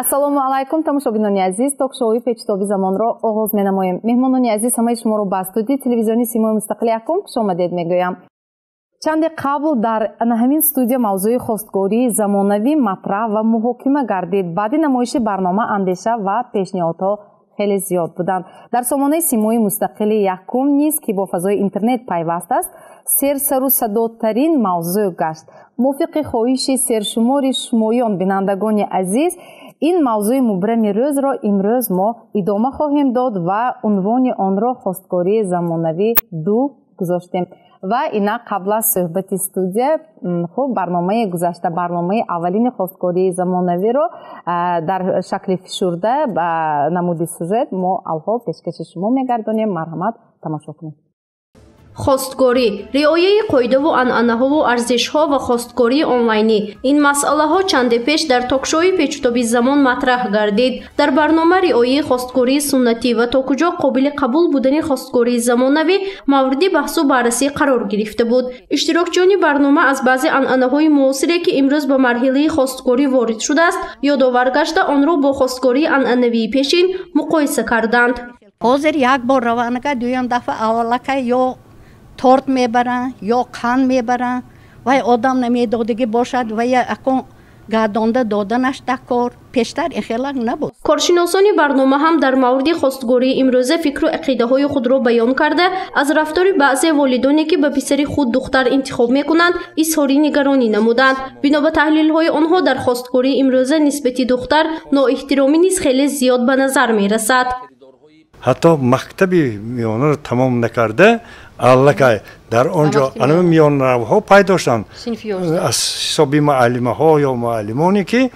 Ассалому алайкум, тамошобинони азиз. Ток-шоуи «Печутоби замонро» оғоз менамоем. Меҳмонони азиз, ҳамаи шуморо ба студияи телевизиони «Симои мустақили якум» хушомадед мегӯям. Чанде қабл дар ҳамин студия мавзӯи хостгории замонавӣ матраҳ ва муҳокима гардид. Баъди намоиши барнома андеша ва пешниҳодҳо хеле зиёд буданд. Дар сомонаи «Симои мустақили якум» низ, ки бо фазои интернет пайваст аст, серсару садотарин мавзӯъ гашт. Мувофиқи хоҳиши сершумори шумоён, бинандагони азиз, ин мавзӯи мубрами рӯзро имрӯз мо идома хоҳем дод ва унвони онро «Хостгории замонавӣ ду» гузоштем. Ва инак, қабл аз суҳбати студия, хуб, барномаи гузашта, барномаи аввалини хостгории замонавиро дар шакли фишурда ба намуди сюжет мо алҳол пешкаши шумо мегардонем. Марҳамат, тамошо кунед. Хостгорӣ, риояи қоидаву анъанаҳову арзишҳо ва хостгории онлайнӣ — ин масъалаҳо чанде пеш дар токшои «Печутоби замон» матраҳ гардид. Дар барнома риояи хостгории суннатӣ ва то куҷо қобили қабул будани хостгории замонавӣ мавриди баҳсу баррасӣ қарор гирифта буд. Иштирокчиёни барнома аз баъзе анъанаҳои муосире, ки имрӯз ба марҳилаи хостгорӣ ворид шудааст, ёдовар гашта, онро бо хостгории анъанавии пешин муқоиса карданд. Ҳозир як бор раванага, дуюм дафъа аввалакай ё торт мебаранд, ё қанд мебаранд. Вай одам намедодагӣ бошад, вай акун гардонда доданаш дар кор. Пештар ин хелак набуд. Коршиносони барнома ҳам дар мавриди хостгории имрӯза фикру ақидаҳои худро баён карда, аз рафтори баъзе волидоне, ки ба писари худ духтар интихоб мекунанд, изҳори нигаронӣ намуданд. Бино ба таҳлилҳои онҳо, дар хостгории имрӯза нисбати духтар ноэҳтиромӣ низ хеле зиёд ба назар мерасад. Ҳатто мактаби миёнаро тамом накарда, аллакай дар он ҷо анами миёнаравҳо пайдо шуданд, аз ҳисоби муаллимаҳо ё муаллимоне, ки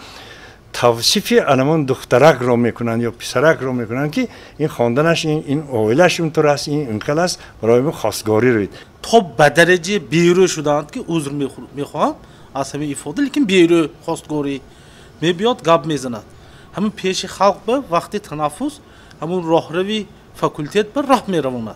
тавсифи анамон духтаракро мекунанд ё писаракро мекунанд, ки ин хонданаш, ин оилаш интур аст, ин инхел аст, барои мо хостгорӣ рӯид. То ба дараҷаи берӯ шуданд, ки узр мехоҳам аз ҳамин ифода, лекин берӯ хостгорӣ мебиёд, гап мезанад ҳамин пеши халқ, ба вақти танаффус ҳамун роҳрави факултет ба роҳ меравонад.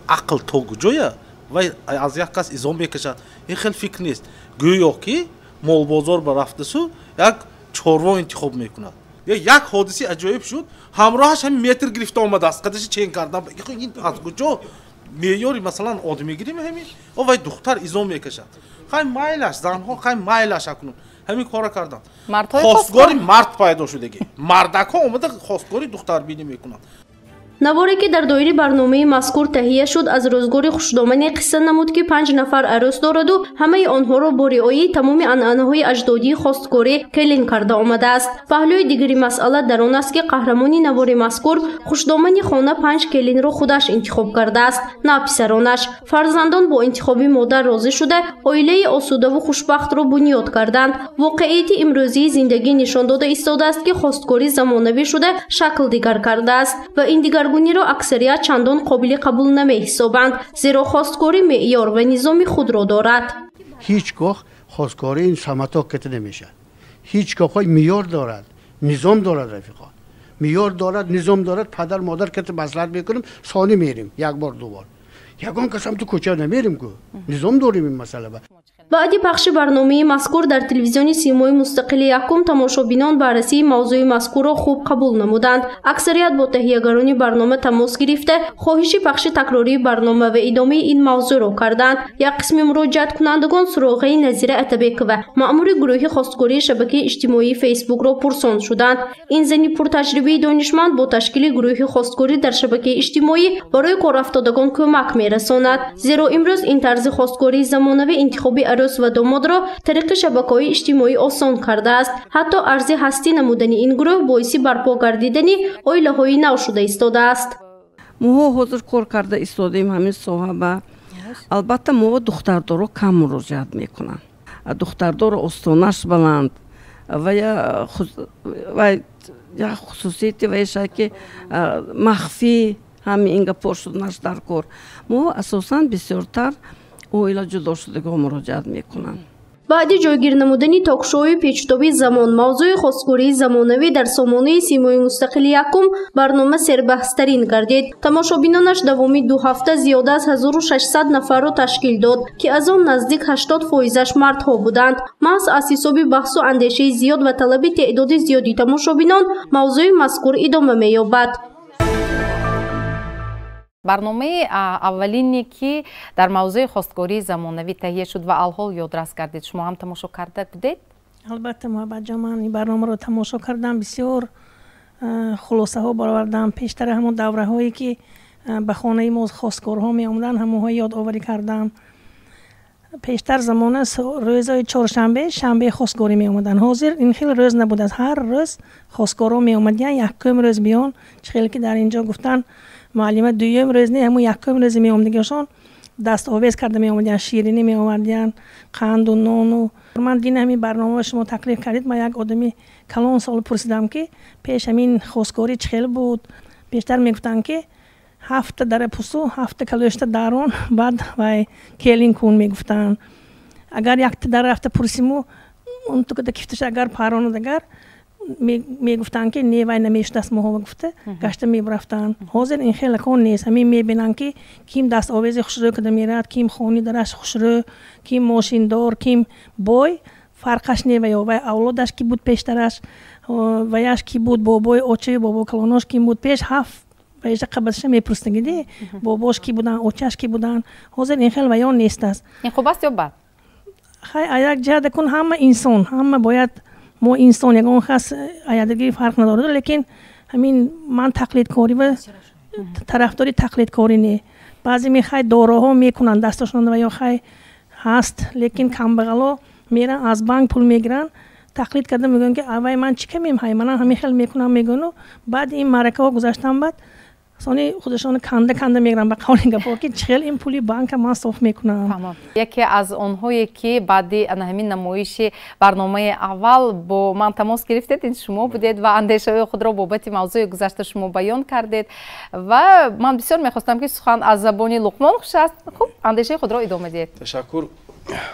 Ақл то куҷоя? Вай аз як кас изо мекашад. Ин хел фикр нест. Гӯё ки молбозор ба рафтасу як чорво интихоб мекунад. Як ҳодисаи аҷоиб шуд: ҳамроҳаш ҳамин метр гирифта омадааст, қадаши чен кардам. Ин аз куҷо меъёри, масалан, одамигирим ҳамин? О, вай духтар изо мекашад. Хай, майлаш, занҳо, хай, майлаш, акнун ҳамин кора карданд. Хостгори мард пайдо шудагӣ, мардакҳо омада хостгори духтарбинӣ мекунанд. Наворе, ки дар доираи барномаи мазкур таҳия шуд, аз рӯзгори хушдомане қисса намуд, ки панҷ нафар арӯс дораду ҳамаи онҳоро бо риояи тамоми анъанаҳои аҷдодии хостгорӣ келин карда омадааст. Паҳлӯи дигари масъала дар он аст, ки қаҳрамони навори мазкур, хушдомани хона, панҷ келинро худаш интихоб кардааст, на писаронаш. Фарзандон бо интихоби модар розӣ шуда, оилаи осудаву хушбахтро бунёд карданд. Воқеияти имрӯзии зиндагӣ нишон дода истодааст, ки хостгорӣ замонавӣ шуда, шакл дигар кардааст ва ин дигаргуниро аксарият чандон қобили қабул намеҳисобанд, зеро хостгорӣ меъёр ва низоми худро дорад. Ҳеҷ гоҳ хостгорӣ ин саматок ката намешавад. Ҳеҷ гоҳ меъёр дорад, низом дорад, рафиқо, меъёр дорад, низом дорад. Падар модар ката маслиҳат мекунем, сони мерем як бор, ду бор, ягон касам ту кӯча намерем ку, низом дорем ин масъала ба. Баъди пахши барномаи мазкур дар телевизиони «Симои мустақили якум» тамошобинон баррасии мавзӯи мазкурро хуб қабул намуданд. Аксарият бо таҳиягарони барнома тамос гирифта, хоҳиши пахши такрории барнома ва идомаи ин мавзӯъро карданд. Як қисми муроҷиаткунандагон суроғаи Назира Атабекова, маъмури гурӯҳи хостгории шабакаи иҷтимоии Фейсбукро пурсон шуданд. Ин зани пуртаҷрибаи донишманд бо ташкили гурӯҳи хостгорӣ дар шабакаи иҷтимоӣ барои корафтодагон кӯмак мерасонад, зеро имрӯз ин тарзи хостгории замонавӣ интихоби арӯс ва домодро тариқи шабакаҳои иҷтимоӣ осон кардааст. Ҳатто арзи ҳастӣ намудани ин гурӯҳ боиси барпо гардидани оилаҳои нав шуда истодааст. Моҳо ҳозир кор карда истодаем ҳамин соҳа ба. Албатта, мо духтардоро кам муроҷиат мекунанд. Духтардоро остонаш баланд ва як хусусияти вайша, ки махфӣ ҳами ин гапҳо шуданаш дар кор. Мо асосан бисёртар оила ҷудошудагиҳо муроҷиат мекунанд. Баъди ҷойгир намудани ток-шоуи Печутоби замон, мавзӯи хостгории замонавӣ дар сомонаи Симои мустақили якум барнома сербаҳстарин гардид. Тамошобинонаш давоми 2 ҳафта зиёда аз 1600 нафарро ташкил дод, ки аз он наздик 80%-аш мардҳо буданд. Маҳз аз ҳисоби баҳсу андешаи зиёд ва талаби теъдоди зиёди тамошобинон мавзӯи мазкур идома меёбад. Барномаи аввалине ки дар мавзӯи хостгории замонавӣ таҳия шуд ва алҳол ёдрас кардед, шумо ҳам тамошо карда будед? Албатта, Муҳаббатҷон, ман ин барномаро тамошо кардам, бисёр хулосаҳо баровардам. Пештара ҳамон давраҳое ки ба хонаи мо хостгорҳо меомаданд, ҳамонҳо ёдоварӣ кардам. Пештар замона рӯзҳои чоршанбе, шанбе хостгорӣ меомаданд. Ҳозир ин хел рӯз набудааст. Ҳар рӯз хостгорҳо меомадиянд, якум рӯз биён, чӣ хеле ки дар инҷо гуфтанд муаллима, дуюм рӯз не, ҳамун якум рӯзи меомадагиашон дастовез карда меомадиянд, ширинӣ меовардиянд, қанду нону. Ман дин ҳамин барномаро шумо таклиф кардед, ман як одами калон сол пурсидам, ки пеш ҳамин хостгорӣ чӣ хел буд. Пештар мегуфтанд, ки 7 дара пусу, 7 калӯшта дарон, баъд вай келин кун мегуфтанд. Агар якта дар рафта пурсиму, он тукада кифташа агар паронад, агар мегуфтанд, ки не, вай намешудааст моҳова гуфта, гашта мебарафтанд. Ҳозир ин хел акон нест. Ҳамин мебинанд, ки ким дастовези хушрӯ када меравад, ким хони дараш хушрӯ, ким мошиндор, ким бой, фарқаш не ва ё вай авлодаш ки буд пештараш, ваяш ки буд, бобои очаи бобо калонош ким буд, пеш 7 ваиша қабатша мепурсидагиди, бобош ки буданд, очаш ки буданд. Ҳозир ин хел ваён нест аст. Ин хуб аст ё бад? Хай, як ҷиҳат кун, ҳама инсон, ҳама бояд мо инсон, ягон хас аядагӣ фарқ надорад, лекин ҳамин ман тақлидкорӣ ва тарафдори тақлидкорӣ не. Баъзе мехай дороҳо мекунанд дасташон ва ё хай ҳаст, лекин камбағало меран аз банк пул мегиранд, тақлид карда мегӯянд, ки аввай ман чӣ камем, ҳай манам ҳамин хел мекунам мегӯяну. Баъд ин маъракаҳо гузаштан баъд сони худашон канда канда мегиранд ба қавли гапҳо, ки чӣ хел ин пули банка ман соф мекунам. Яке аз онҳое ки баъди ҳамин намоиши барномаи аввал бо ман тамос гирифтед, ин шумо будед ва андешаҳои худро бобати мавзӯи гузашта шумо баён кардед ва ман бисёр мехостам, ки сухан аз забони Луқмон хуш аст. Хуб, андешаи худро идома диҳед. Ташаккур,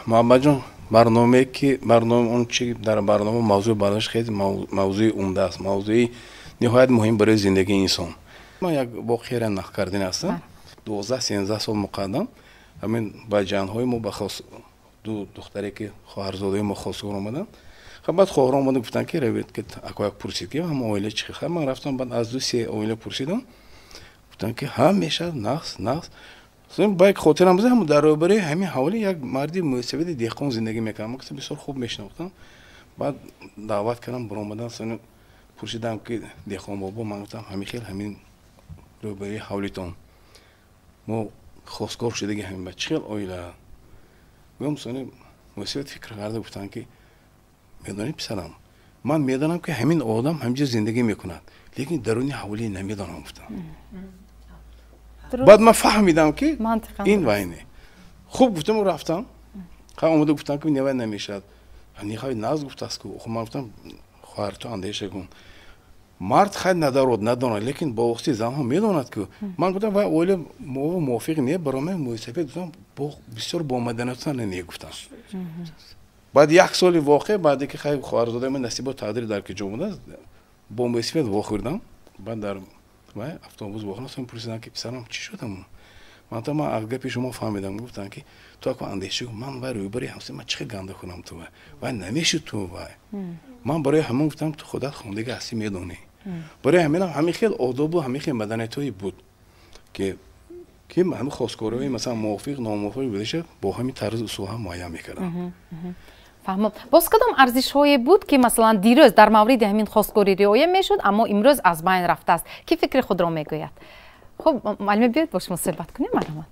Муҳаббатҷон. Барномае ки барнома он чи дар барнома мавзӯи барномааш хеле мавзӯи умда аст, мавзӯи ниҳоят муҳим барои зиндагии инсон. Ман як воқеаро нақл кардин ҳастам. 12-13 сол муқаддам ҳамин баҷанҳои мо ба ду духтаре ки хоҳарзодаи мо хостгор омаданд. Хаб баъд хоҳарон омада гуфтанд, ки равед, ки ако як пурсид, ки ҳама оила чӣ хел. Ман рафтам, баъд аз 2-3 оила пурсидам, гуфтанд, ки ҳа, мешавад, нақс нақс. Ба як хотирам бизад, ҳам дар рӯбарӯи ҳамин ҳавлӣ як марди мӯсавиди деҳқон зиндагӣ мекард. Ман гуфтам, бисёр хуб мешинохтам. Баъд даъват кардам, баромадан, пурсидам, ки деҳқон бобо, ман гуфтам, ҳамин хел ҳамин рӯбарӯи ҳавлитон мо хостгор шудаги ҳамин ба чӣ хел оила? Гӯям, сони мӯсавид фикр карда гуфтанд, ки медонӣ писарам, ман медонам, ки ҳамин одам ҳаминҷо зиндагӣ мекунад, лекин даруни ҳавлӣ намедонам, гуфтам. Баъд ман фаҳмидам, ки ин вайне. Хуб гуфтам, рафтам. Хай омада гуфтам, ки не, вай намешавад. Нихай наз гуфтааст ку. Ман гуфтам, хоҳар, ту андеша кун. Мард хай надарод надонад, лекин бо воситаи занҳо медонад ку. Ман гуфтам, вай оила мо мувофиқ не, барои ман мӯйсафед гуфтам, бисёр бо маданиятан не гуфтам. Баъд як соли воқеа, баъде ки хай хоҳарзодаи ман насибо тақдир дар ки ҷо будааст, бо мӯйсафед вохӯрдам. Баъд дар вай автобус вохӯрдам, пурсидам, ки писарам, чӣ шудам? Ман гуфтам, ман аз гапи шумо фаҳмидам. Гуфтам, ки ту ако андеша кун, ман вай рӯбарӯи ҳамсоя ман чӣ хел ганда кунам ту вай? Вай намешуд ту вай. Ман барои ҳамон гуфтам, ту худат хондагӣ ҳастӣ, медонӣ. Барои ҳаминам ҳамин хел одобу ҳамин хел маданиятҳое буд, ки ҳамин хостгориҳои масалан мувофиқ, номувофиқ будаша бо ҳамин тарзи усулҳо муайян мекардам. Фаҳмам. Боз кадом арзишҳое буд, ки масалан дирӯз дар мавриди ҳамин хостгорӣ риоя мешуд, аммо имрӯз аз байн рафтааст? Ки фикри худро мегӯяд? Хуб, муаллима, биёед бо шумо суҳбат кунем, марҳамат.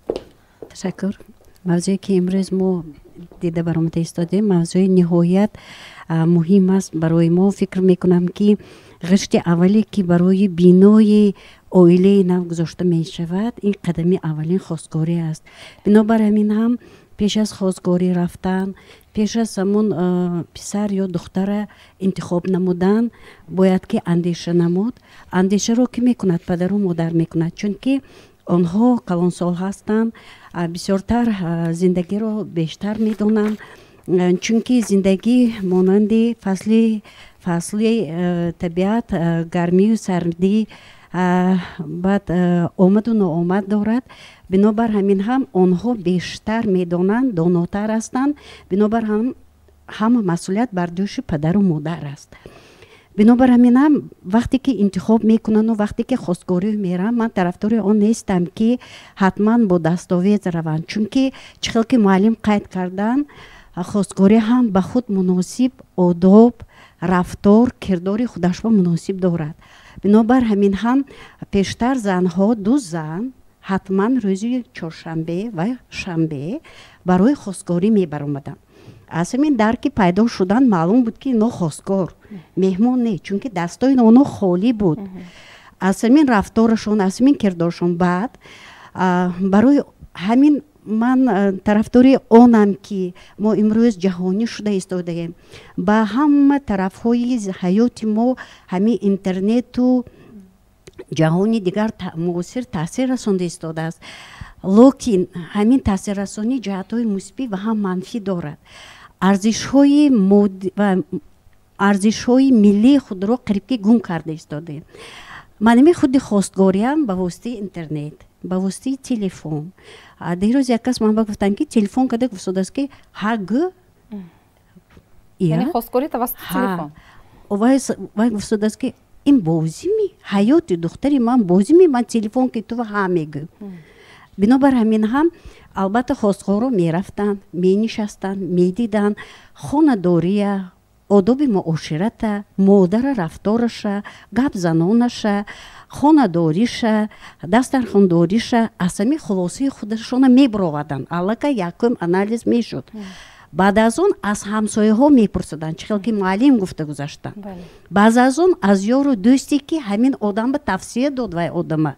Ташаккур. Мавзӯе ки имрӯз мо дида баромада истодем, мавзӯи ниҳоят муҳим аст барои мо. Фикр мекунам, ки ғишти аввале ки барои бинои оилаи нав гузошта мешавад, ин қадами аввалин хостгорӣ аст. Бинобар ҳамин ҳам пеш аз хостгорӣ рафтан, пеш аз ҳамон писар ё духтара интихоб намудан, бояд ки андеша намуд. Андешаро ки мекунад? Падару модар мекунад, чунки онҳо калонсол ҳастанд, бисёртар зиндагиро бештар медонанд. Чунки зиндагӣ монанди фасли табиат, гармию сардӣ, баъд омаду ноомад дорад. Бинобар ҳамин ҳам онҳо бештар медонанд, донотар ҳастанд. Бинобар ҳама масъулият бар дӯши падару модар аст. Бинобар ҳамин ҳам вақте ки интихоб мекунанду вақте ки хостгорӣ мераванд, ман тарафдори он нестам, ки ҳатман бо дастовез раванд. Чунки чӣ хел ки муаллим қайд карданд, хостгорӣ ҳам ба худ муносиб одоб, рафтор, кирдори худашро муносиб дорад. Бинобар ҳамин ҳам пештар занҳо, ду зан ҳатман рӯзи чоршанбе ва шанбе барои хостгорӣ мебаромаданд. Аз ҳамин дар ки пайдо шудан маълум буд, ки ино хостгор, меҳмон не, чунки дастои онҳо холӣ буд. Аз ҳамин рафторашон, аз ҳамин кирдоршон. Баъд барои ҳамин ман тарафдори онам, ки мо имрӯз ҷаҳонӣ шуда истодаем. Ба ҳама тарафҳои ҳаёти мо ҳамин интернету ҷаҳони дигар муосир таъсир расонда истодааст. Локин ҳамин таъсиррасонӣ ҷиҳатҳои мусбӣ ва ҳам манфӣ дорад. Арзишҳои миллии худро қариб ки гум карда истодаем. Манами худи хостгориам ба воситаи интернет, ба воситаи телефон. Дирӯз як кас ман ба гуфтам, ки телефон карда гуфтодааст, ки ҳа гӯ. Яъне хостгорӣ тавассути телефон. Вай гуфтодааст, ки ин бозими, ҳаёти духтари ман бозими, ман телефон ки ту ҳа мегӯ. Бинобар ҳамин ҳам албатта хостгоро мерафтанд, менишастанд, медиданд хонадория, одоби муоширата, модара рафтораша, гапзанонаша, хонадориша, дастархондориша, аз ҳамин хулосаи худашона мебуроварданд. Аллакай якум анализ мешуд. Баъд аз он аз ҳамсояҳо мепурсиданд, чӣ хел ки муаллим гуфта гузаштанд. Баъд аз он аз ёру дӯсте, ки ҳамин одам ба тавсия дод вай одама.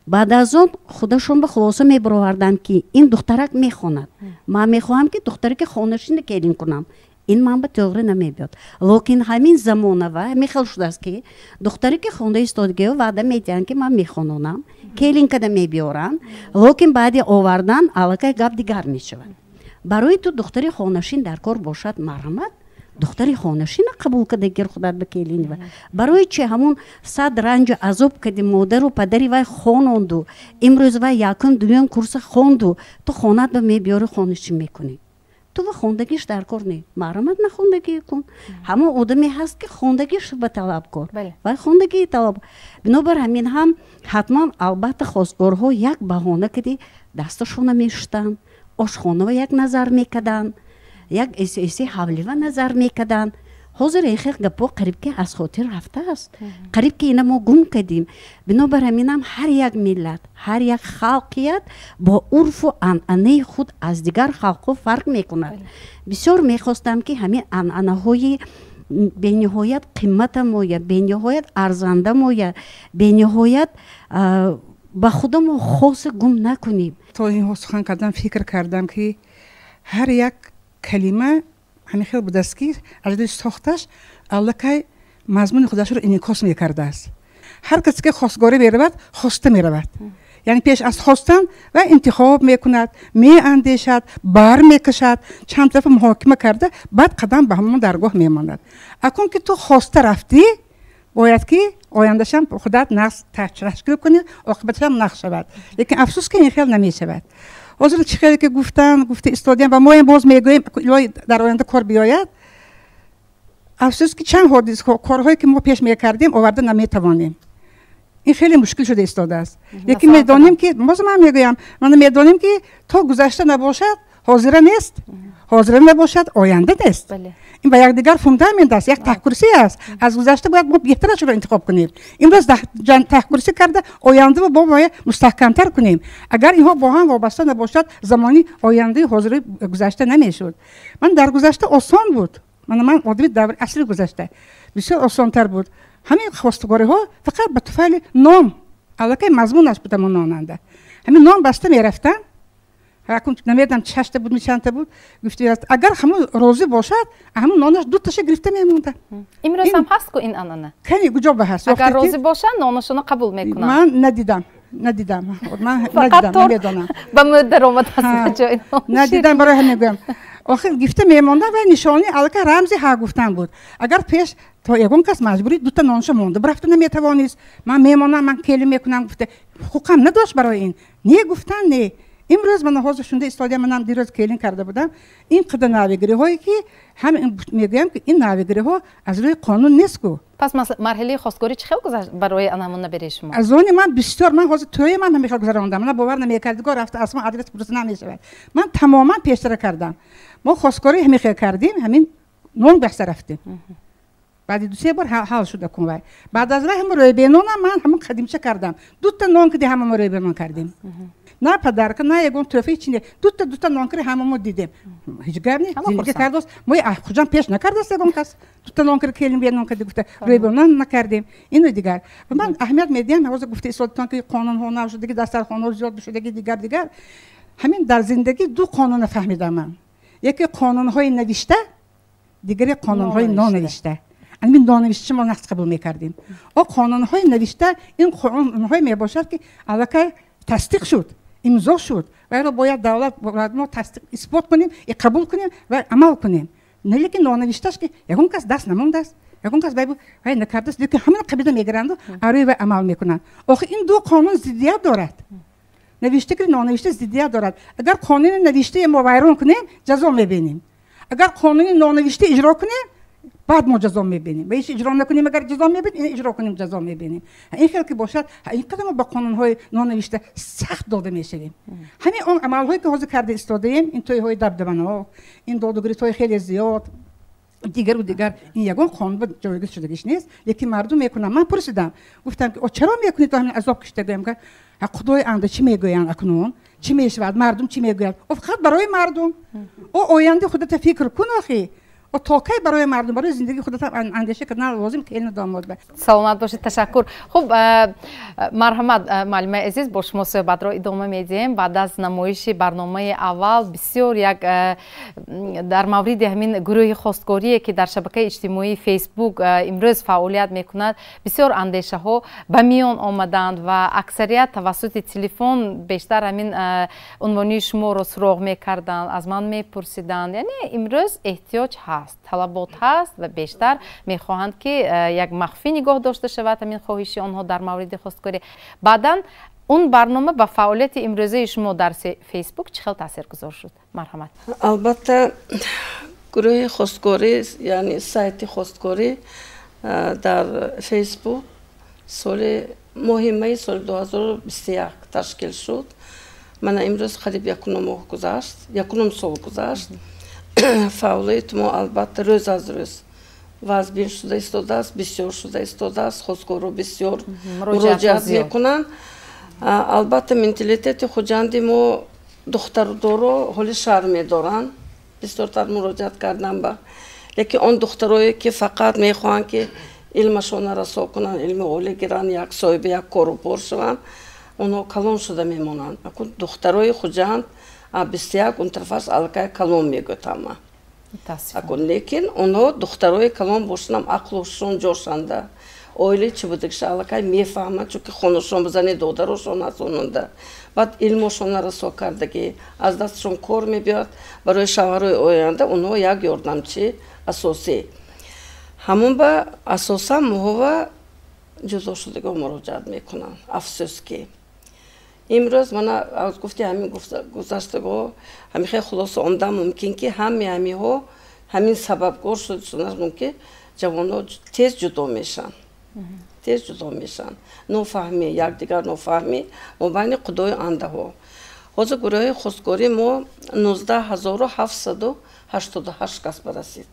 Баъд аз он худашон ба хулоса мебуроварданд, ки ин духтарак мехонад. Ман мехоҳам, ки духтараки хонашина келин кунам. Ин ман ба тӯғри намебиёд. Локин ҳамин замонава ҳамин хел шудааст, ки духтаре ки хонда истодагиё ваъда медиҳанд, ки ман мехононам, келин када мебиёрам, локин баъди овардан аллакай гап дигар мешавад. Барои ту духтари хонашин дар кор бошад, марҳамат, духтари хонашина қабул карда гир худат ба келинива. Барои чи ҳамун сад ранҷу азоб кади модару падари вай хононду, имрӯз вай якум дуюм курса хонду, ту хонат ба мебиёри хонашин мекунӣ. Ту ва хондагиш дар кор не, марҳамат, нахондагӣ кун. Ҳамон одаме ҳаст, ки хондагиш ба талабкор, вай хондагии талаб. Бинобар ҳамин ҳам ҳатман албатта хостгорҳо як баҳона кади дасташона мешуштанд, ошхонава як назар мекарданд, як эси ҳавлива назар мекарданд. Ҳозир ин хел гапҳо қариб ки аз хотир рафтааст, қариб ки ина мо гум кардем. Бинобар ҳамин ҳам ҳар як миллат, ҳар як халқият бо урфу анъанаи худ аз дигар халқҳо фарқ мекунад. Бисёр мехостам, ки ҳамин анъанаҳои бениҳоят қиммата моя, бениҳоят арзанда моя, бениҳоят ба худамо хоса гум накунем. То инҳо сухан кардам, фикр кардам, ки ҳар як калима ҳамин хел будааст, ки аз рӯи сохташ аллакай мазмуни худашро инъикос мекардааст. Ҳар касе ки хостгорӣ меравад, хоста меравад. Яъне пеш аз хостан ва интихоб мекунад, меандешад, бар мекашад, чанд дафъа муҳокима карда, баъд қадам ба ҳамон даргоҳ мемонад. Акун ки ту хоста рафтӣ, бояд ки ояндашам худат нақс ташкил кунӣ, оқибаташам нақс шавад. Лекин афсӯс, ки ин хел намешавад. Ҳозир чӣ хеле ки гуфтанд, гуфта истодем ва моем боз мегӯем, илоҳи дар оянда кор биёяд. Афсӯс, ки чанд ҳодис корҳое ки мо пеш мекардем, оварда наметавонем. Ин хеле мушкил шуда истодааст. Лекин медонем, ки боз ман мегӯям, ман медонем, ки то гузашта набошад, ҳозира нест, ҳозира набошад, оянда нест. Ин ба якдигар фундамент аст, як таҳкурсӣ аст. Аз гузашта бояд мо беҳтарашро интихоб кунем. Имрӯз таҳкурсӣ карда ояндаро бо бояд мустаҳкамтар кунем. Агар инҳо бо ҳам вобаста набошад, замони ояндаи ҳозираи гузашта намешуд. Ман дар гузашта осон буд. Ман одами даври асри гузашта бисёр осонтар буд. Ҳамин хостгориҳо фақат ба туфайли ном, аллакай мазмунаш буд ҳамон нонанда. Ҳамин ном баста мерафтанд. Акун намедонам шашта буд, чандта буд, гуфти агар ҳамон розӣ бошад, ҳамон нонаш дуташа гирифта мемонда. Имрӯз ҳам ҳаст ку ин анъана? Кани куҷо ба ҳаст? Агар розӣ бошанд, нонашонро қабул мекунанд. Ман надидам. Надидам. Ман надидам, намедонам. Ба мӯд даромадааст ба ҷои нон. Надидам, барои ҳамин мегӯям. Охир гифта мемондам ва нишони аллакай рамзи ҳа гуфтан буд. Агар пеш то ягон кас маҷбурӣ дута нонша монда бирафта наметавонист. Ман мемонам, ман келин мекунам гуфта ҳуқуқам надошт барои ин. Не гуфтан не. Имрӯз ман ҳозир шунда истодаям, манам дирӯз келин карда будам. Ин қадар навигириҳое ки ҳам мегӯям ки ин навигириҳо аз рӯи қонун нест ку. Пас марҳилаи хостгорӣ чӣ хел гузашт барои анамон набераи шумо? Аз они ман бисёр, ман ҳозир тӯи ман ҳамин хел гузарондам. Ман бовар намекард, гор рафта аз ман адрес пурса намешавад. Ман тамоман пештара кардам. Мо хостгорӣ ҳамин хел кардем, ҳамин нон баҳса рафтем. Баъди ду-се бор ҳал шуда кун вай. Баъд аз вай ҳама рӯйбенонам ман ҳамон қадимча кардам. Дута нон киди ҳама мо рӯйбенон кардем. На подарка, на ягон тӯҳфа, ҳеч не. Дута нон киди ҳама мо дидем. Ҳеҷ гап не, зиндагӣ кардост. Мо хуҷам пеш накардааст ягон кас. Дута нон киди келин бенон киди гуфта рӯйбенон накардем. Ину дигар. Ва ман аҳамият медиҳам, ҳозир гуфта истодатон ки қонунҳо нав шудаги, дастархонҳо зиёд шудаги, дигар дигар. Ҳамин дар зиндагӣ ду қонунро фаҳмидам ман. Яке қонунҳои навишта, дигаре қонунҳои нонавишта. Ҳамин нонавишта мо нақс қабул мекардем. О қонунҳои навишта ин қонунҳое мебошад ки аллакай тасдиқ шуд, имзо шуд ва инро бояд давлат бояд мо тасдиқ исбот кунем и қабул кунем ва амал кунем. Лекин нонавишташ ки ягон кас даст намондааст, ягон кас вай накардааст, лекин ҳамин қабила мегиранду арӯи вай амал мекунанд. Охир ин ду қонун зиддият дорад. Навишта ки нонавишта зиддият дорад. Агар қонуни навиштаи мо вайрон кунем, ҷазо мебинем. Агар қонуни нонавишта иҷро кунем, баъд мо ҷазо мебинем. Ва иш иҷро накунем, агар ҷазо мебинем, иҷро кунем, ҷазо мебинем. Ин хел ки бошад, ин қадар мо ба қонунҳои нонавишта сахт дода мешавем. Ҳамин он амалҳое ки ҳозир карда истодаем, ин тӯйҳои дабдабанок, ин додугирифтҳои хеле зиёд, дигару дигар, ин ягон қонун ба ҷойгир шудагиш нест, лекин мардум мекунанд. Ман пурсидам, гуфтам ки чаро мекунед то ҳамин азоб кашида гӯям ки худои анда чӣ мегӯянд акнун? Чӣ мешавад? Мардум чӣ мегӯяд? О фақат барои мардум. О ояндаи худата фикр кун охи. О то кай барои мардум, барои зиндагии худата андеша кардан лозим келин домод ба. Саломат бошед, ташаккур. Хуб, марҳамат, муаллимаи азиз, бо шумо суҳбатро идома медиҳем. Баъд аз намоиши барномаи аввал бисёр як дар мавриди ҳамин гурӯҳи хостгорие ки дар шабакаи иҷтимоии Фейсбук имрӯз фаъолият мекунад, бисёр андешаҳо ба миён омаданд ва аксарият тавассути телефон бештар ҳамин унвони шуморо суроғ мекарданд, аз ман мепурсиданд. Яъне имрӯз эҳтиёҷ ҳаст, талабот ҳаст ва бештар мехоҳанд ки як махфӣ нигоҳ дошта шавад ҳамин хоҳиши онҳо дар мавриди хостгорӣ. Баъдан он барнома ба фаъолияти имрӯзаи шумо дар Фейсбук чӣ хел таъсиргузор шуд? Марҳамат. Албатта, гурӯҳи хостгорӣ, яъне сайти хостгорӣ дар Фейсбук соли моҳи майи соли 2021 ташкил шуд. Мана имрӯз қариб якунум моҳ гузашт, якунум сол гузашт. Фаъолияти мо албатта рӯз аз рӯз вазбин шуда истодааст, бисёр шуда истодааст, хостгоро бисёр муроҷиат мекунанд. Албатта, менталитети Хуҷанди мо духтардоро ҳоли шарм медоранд, бисёртар муроҷиат кардан ба. Лекин он духтарое ки фақат мехоҳанд ки илмашонро расо кунанд, илми олӣ гиранд, як соҳиби як кору бор шаванд, онҳо калон шуда мемонанд. Духтарои Хуҷанд 21 он тарафаш аллакай калон мегӯяд ҳама. Лекин онҳо духтарои калон бошанд, ақлу ҳушшон ҷошанда, оилаи чӣ будагиша аллакай мефаҳманд, чунки хонашон бизани додарошон аст ононда. Баъд илмошонро расо кардагӣ, аз дасташон кор мебиёд, барои шавҳарои оянда онҳо як ёрдамчи асосӣ. Ҳамон ба асосан моҳова ҷудошудагиҳо муроҷиат мекунанд. Афсӯс ки имрӯз мана аз гуфти ҳамин гузаштагиҳо ҳамин хел хулоса омдан мумкин ки ҳамаи ҳамиҳо ҳамин сабабгор шуданаш мумкин, ҷавонҳо тез ҷудо мешаванд, тез ҷудо мешаванд. Нофаҳмӣ, якдигар нофаҳмӣ мобайни худои андаҳо. Ҳозир гурӯҳи хостгорӣ мо 19788 кас барасид.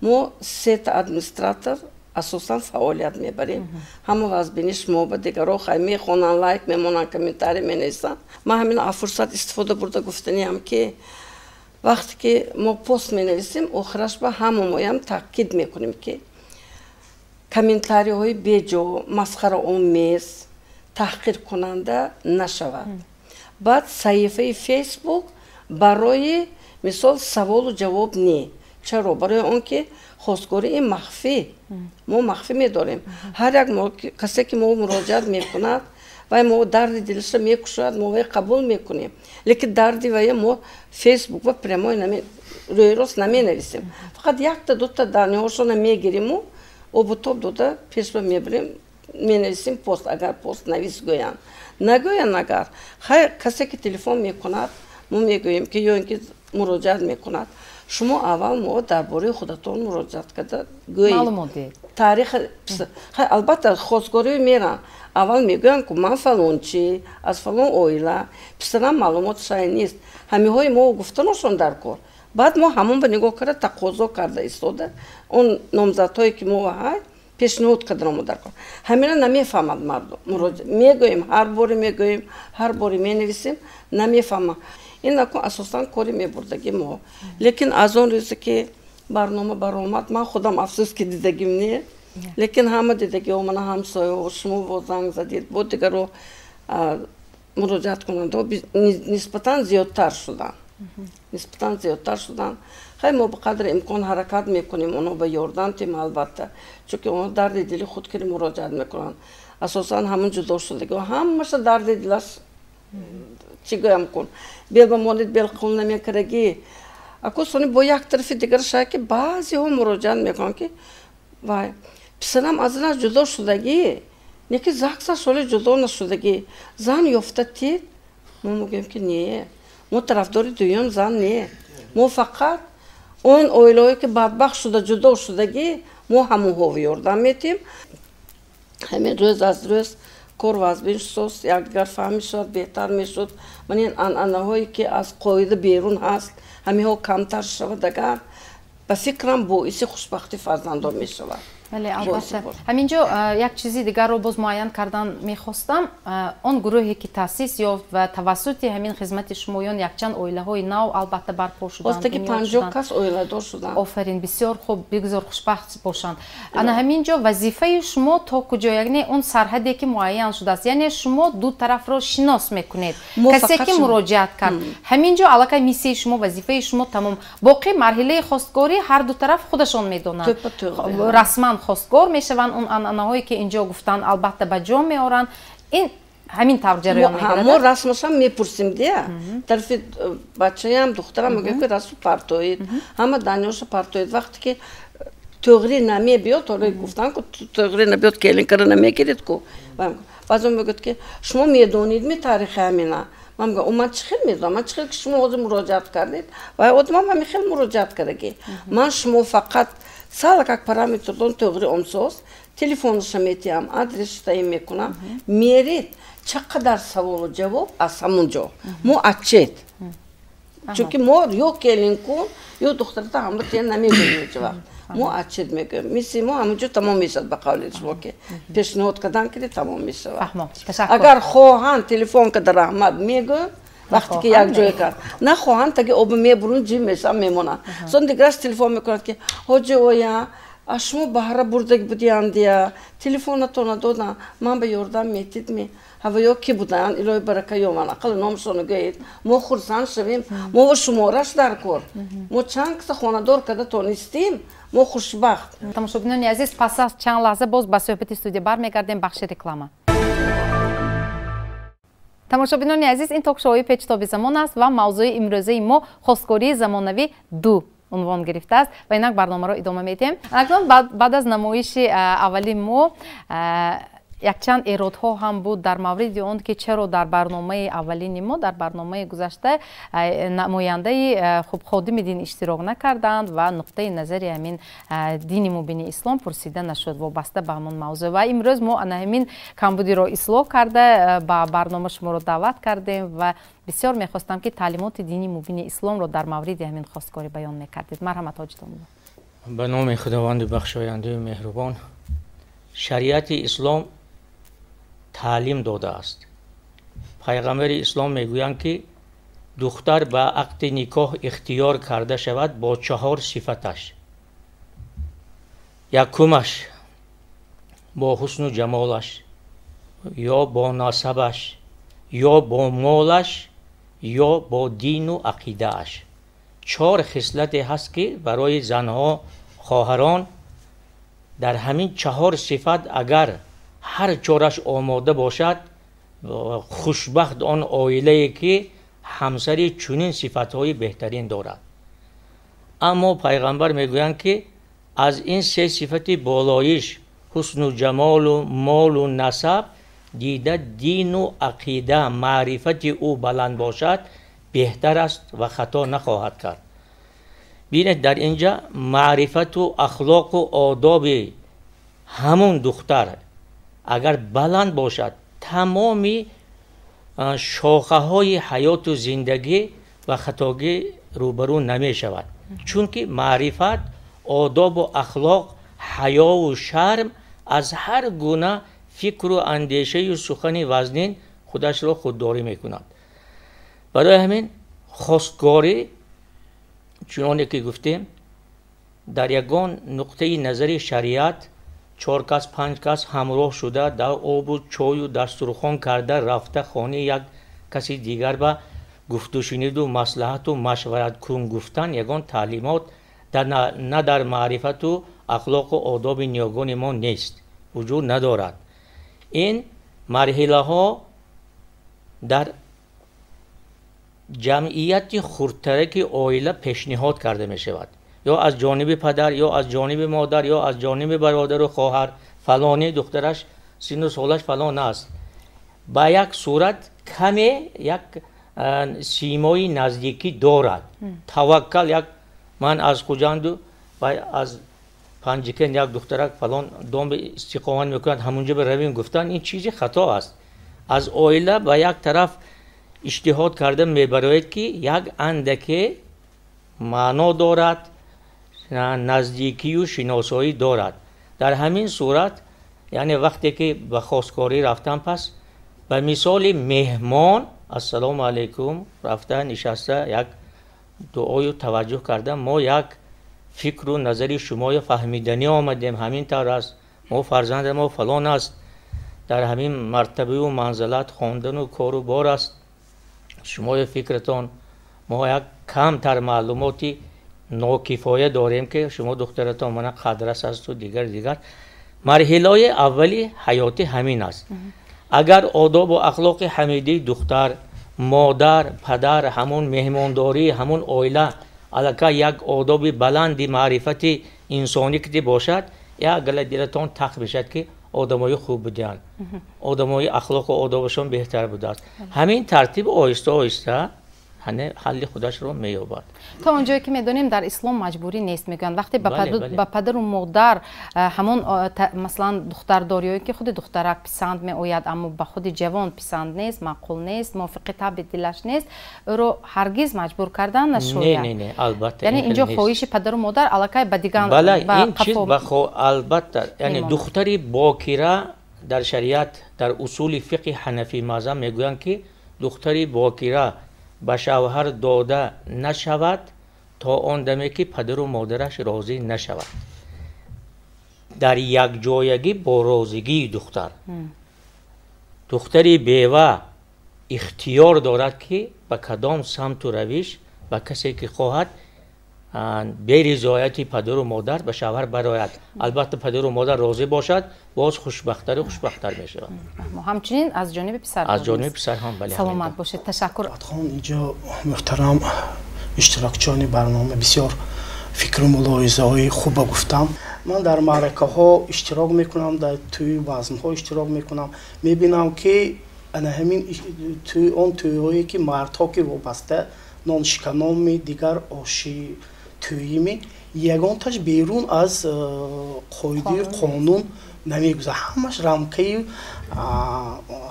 Мо сета администратор асосан фаъолият мебарем. Ҳама вазбиниш мо ба дигаро хай мехонанд, лайк мемонанд, комментарий менависанд. Ман ҳамин аз фурсат истифода бурда гуфтаниям ки вақте ки мо пост менависем, охираш ба ҳама моям таъкид мекунем ки комментариҳои беҷо, масхараомез, таҳқиркунанда нашавад. Баъд саҳифаи Фейсбук барои мисол саволу ҷавоб не. Чаро? Барои он ки хостгорӣ ин махфӣ, мо махфӣ медорем. Ҳар як касе ки мо муроҷиат мекунад, Вай мо дарди дилша мекушояд, мо вай қабул мекунем. Лекин дарди вай мо Фейсбук ва прямой рӯи рост наменависем. Фақат якта дута даниҳошона мегириму обу тоб дода пешба мебарем, менависем пост, агар пост навис гӯянд. Нагӯянд агар, хайр, касе ки телефон мекунад, мо мегӯем ки ё ин ки муроҷиат мекунад. Шумо аввал мо дар бораи худатон муроҷиат карда гӯед. Маълумот диҳед. Таърих, албатта, хостгорӣ меранд. Аввал мегӯянд, ки ман фалончи, аз фалон оила, писарам маълумот шай нест. Ҳамиҳои мо гуфтаношон дар кор. Баъд мо ҳамон ба нигоҳ карда тақозо карда истода, он номзадҳое ки мо ҳай пешниҳод кардамо дар кор. Ҳамина намефаҳмад мардум. Мегӯем, ҳар боре мегӯем, ҳар боре менависем, намефаҳмад. Ин акун асосан кори мебурдагӣ мо. Лекин аз он рӯзе ки барнома баромад, ман худам афсӯс ки дидагим не, лекин ҳама дидагиҳо, мана ҳамсояҳо, шумо бо занг задед, бо дигаро муроҷиаткунандаҳо нисбатан зиёдтар шуданд. Нисбатан зиёдтар шуданд. Хай мо ба қадри имкон ҳаракат мекунем, онҳо ба ёрдам тем албатта, чунки онҳо дарди дили худ кири муроҷиат мекунанд. Асосан ҳамон ҷудо шудагиҳо ҳамаша дарди дилаш чӣ гӯям кун, бел ба монед, бел қабул намекардагӣ. Аку сони бо як тарафи дигар шай ки баъзеҳо муроҷиат мекунанд ки вай писарам аз занаш ҷудо шудагӣ, не ки закса соли ҷудо нашудагӣ, зан ёфта тид. Мо мегӯем ки не, мо тарафдори дуюм зан не, мо фақат он оилаҳое ки бадбахт шуда ҷудо шудагӣ, мо ҳамонҳо ёрдам метиҳем. Ҳамин рӯз аз рӯз кор вазбин шуд, якдигар фаҳм мешуд, беҳтар мешуд. Ман ин анъанаҳое ки аз қоида берун ҳаст, ҳамиҳо камтар шавад, агар ба фикрам боиси хушбахти фарзандон мешавад. Бале, албатта. Ҳамин ҷо як чизи дигарро боз муайян кардан мехостам. Он гурӯҳе ки таъсис ёфт ва тавассути ҳамин хизмати шумоён якчанд оилаҳои нав албатта барпо шуданд. Ҳозир 50 кас оиладор шуданд. Офарин, бисёр хуб, бигзор хушбахт бошанд. Ана ҳамин ҷо вазифаи шумо то куҷо, яъне он сарҳаде ки муайян шудааст, яъне шумо ду тарафро шинос мекунед. Касе ки муроҷиат кард, ҳамин ҷо аллакай миссияи шумо, вазифаи шумо тамом. Боқӣ марҳилаи хостгорӣ ҳар ду тараф худашон медонанд. Расман хостгор мешаванд, он анъанаҳое ки инҷо гуфтанд албатта ба ҷо меоранд. Ин ҳамин тавр ҷараён мегирад. Мо расмашам мепурсем дия. Тарафи бачаям, духтарам мегӯям ки расму партоед, ҳама даниёша партоед. Вақте ки тӯғри намебиёд, ҳоло гуфтанд ки тӯғри набиёд, келинкара намегиред ку. Баъзеҳо мегӯяд ки шумо медонед ми таърихи ҳамина? Ман мегӯям, ман чӣ хел медонам? Ман чӣ хел ки шумо ҳозир муроҷиат кардед? Вай одамам ҳамин хел муроҷиат кардагӣ. Ман шумо фақат сала как параметрдон тӯғри омсоз, телефонашо метиҳам, адресшо таъин мекунам, меред, чӣ қадар саволу ҷавоб аз ҳамон ҷо. Мо отчет. Чунки мо ё келин кун, ё духтарата ҳама тия намегӯем ҳеҷ вақт. Мо отчет мегӯем. Мисли мо ҳамон ҷо тамом мешавад, ба қавли шумо ки пешниҳод кардан киди тамом мешавад. Агар хоҳанд телефон карда раҳмат мегӯям, вақте ки як ҷое кард. Нахоҳанд таги оба мебурун, ҷим мешаванд, мемонанд. Сон дигараш телефон мекунад ки ҳоҷи оя, аз шумо баҳра бурдаги будиям дия, телефонатона додам, ман ба ёрдам метид ми. Ҳавоё ки буданд, илоҳи барака ёванд, ақал номшоно гӯед. Мо хурсанд шавем, мо ва шумораш дар кор. Мо чанд каса хонадор карда тонистем, мо хушбахт. Тамошобинони азиз, пас аз чанд лаҳза боз ба суҳбати студия бармегардем, бахши реклама. Тамошобинони азиз, ин ток-шоуи Печтоби замон аст ва мавзӯи имрӯзаи мо хостгории замонавӣ 2 унвон гирифтааст ва инак барномаро идома медиҳем. Акнун баъд аз намоиши аввали мо якчанд эродҳо ҳам буд дар мавриди он ки чаро дар барномаи аввалини мо, дар барномаи гузашта намояндаи хуб ходими дин иштирок накарданд ва нуқтаи назари ҳамин дини мубини ислом пурсида нашуд вобаста ба ҳамон мавзӯъ. Ва имрӯз мо ана ҳамин камбудиро ислоҳ карда ба барнома шуморо даъват кардем ва бисёр мехостам ки таълимоти дини мубини исломро дар мавриди ҳамин хостгорӣ баён мекардед. Марҳамат, ҳоҷи домулло. Ба номи Худованди бахшояндаю меҳрубон. Шариати ислом таълим додааст. Пайғамбари ислом мегӯянд ки духтар ба ақди никоҳ ихтиёр карда шавад бо 4 сифаташ. Якумаш бо ҳусну ҷамолаш, ё бо насабаш, ё бо молаш, ё бо дину ақидааш. 4 хислате ҳаст ки барои занҳо, хоҳарон дар ҳамин 4 сифат агар ҳар чораш омода бошад, Хушбахт он оилае ки ҳамсари чунин сифатҳои беҳтарин дорад. Аммо пайғамбар мегӯянд, ки аз ин се сифати болоиш, ҳусну ҷамолу молу насаб, дида дину ақида, маърифати ӯ баланд бошад, беҳтар аст ва хато нахоҳад кард. Бинед, дар инҷа маърифату ахлоқу одоби ҳамун духтар агар баланд бошад, тамоми шохаҳои ҳаёту зиндагӣ ва хатогӣ рӯбарӯ намешавад. Чунки маърифат, одобу ахлоқ, ҳаёву шарм аз ҳар гуна фикру андешаю сухани вазнин худашро худдорӣ мекунад. Барои ҳамин хостгорӣ, чуноне ки гуфтем, дар ягон нуқтаи назари шариат 4 кас, 5 кас ҳамроҳ шуда, дар обу чою дастурхон карда рафта хонаи як каси дигар ба гуфтушуниду маслиҳату машварат кун гуфтан ягон таълимот на дар маърифату ахлоқу одоби ниёгони мо нест, вуҷуд надорад. Ин марҳилаҳо дар ҷамъияти хурдтараки оила пешниҳод карда мешавад, ё аз ҷониби падар, ё аз ҷониби модар, ё аз ҷониби бародару хоҳар. Фалони духтараш сину солаш фалон аст. Ба як сурат каме як симои наздикӣ дорад. Таваккал, як ман аз Хуҷанду ва аз Панҷикент як духтарак фалон дом истиқомат мекунад, ҳамунҷо равем гуфтан, ин чизи хато аст. Аз оила ба як тараф иҷтиҳод карда мебарояд, ки як андаке маъно дорад, наздикию шиносоӣ дорад. Дар ҳамин сурат, яъне вақте ки ба хосткорӣ рафтан, пас ба мисоли меҳмон ассалому алайкум рафта нишаста як дуою таваҷҷӯҳ карда, мо як фикру назари шуморо фаҳмиданӣ омадем, ҳамин тавр аст, мо фарзанди мо фалон аст, дар ҳамин мартабаю манзалат хондану кору бор аст, шумои фикратон мо як камтар маълумоти нокифоя дорем, ки шумо духтаратон мана қадрас асту дигар дигар. Марҳилаи аввали ҳаётӣ ҳамин аст. Агар одобу ахлоқи ҳамидии духтар, модар, падар, ҳамун меҳмондорӣ, ҳамун оила аллакай як одоби баланди маърифати инсонӣ ки бошад, як гала дилатон тах мешавад, ки одамои хуб буданд, одамои ахлоқу одобашон беҳтар будааст. Ҳамин тартиб оҳиста оҳиста ҳалли худашро меёбад. То он ҷое ки медонем, дар ислом маҷбурӣ нест, мегӯянд. Вақте ба падару модар ҳамон масалан духтардор ё ки худи духтарак писанд меояд, аммо ба худи ҷавон писанд нест, маъқул нест, мувофиқи табъи дилаш нест, ӯро ҳаргиз маҷбур кардан нашояд. Не, не, албатта. Яъне инҷо хоҳиши падару модар аллакай ба диган бале, ин чиз албатта, яъне духтари бокира дар шариат, дар усули фиқҳи ҳанафӣ мазҳаб мегӯянд, ки духтари бокира ба шавҳар дода нашавад то он даме ки падару модараш розӣ нашавад. Дар якҷоягӣ бо розигии духтар. Духтари бева ихтиёр дорад, ки ба кадом самту равиш ба касе ки хоҳад бе ризояти падару модар ба шавҳар барояд. Албатта, падару модар розӣ бошад, боз хушбахттару хушбахттар мешавад. Ҳамчунин аз ҷониби писар. Аз ҷониби писар ҳам, бале. Саломат бошед, ташаккур. Хон, инҷо муҳтарам иштирокчиёни барнома бисёр фикру мулоҳизаҳои хуба гуфтам. Ман дар маъракаҳо иштирок мекунам, дар тӯи базмҳо иштирок мекунам, мебинам, ки ана ҳамин он тӯйҳое ки мардҳо ки вобаста ноншиканоми, дигар оши тӯйими, ягонташ берун аз қоидаи қонун намегузарад. Ҳамаш рамкаи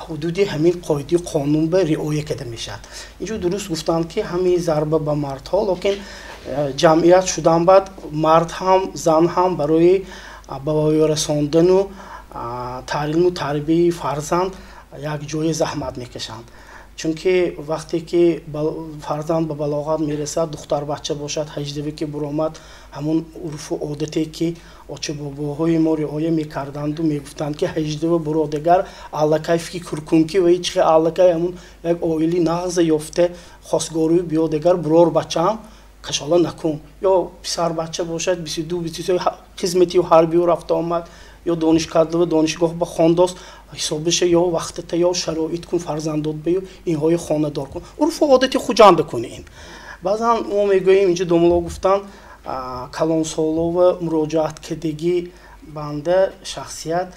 ҳудуди ҳамин қоидаи қонун ба риоя карда мешавад. Инҷо дуруст гуфтанд, ки ҳамин зарба ба мардҳо, лекин ҷамъият шудан баъд мард ҳам, зан ҳам барои ба воя расондану таълиму тарбияи фарзанд якҷоя заҳмат мекашанд. Чунки вақте ки фарзанд ба балоғат мерасад, духтарбача бошад, 18 ки буромад, ҳамон урфу одате ки очабобоҳои мо риоя мекарданду мегуфтанд, ки 18 буродагар аллакай фикр кун, ки вай чихе аллакай ҳамон як оили нағза ёфта хостгорию биёдагар, бурор бачаам, кашола накун. Ё писарбача бошад, 22, 23 хизматию ҳарбию рафта омад. ё донишкада донишгоҳ ба хондост ҳисобиша ё вақтата ё шароит кун фарзандот бию инҳои хонадор кун. Урфу одати Хуҷанда кун ин. Баъзан мо мегӯем инҷо домуло гуфтан калонсолова муроҷиат кардагӣ банда шахсият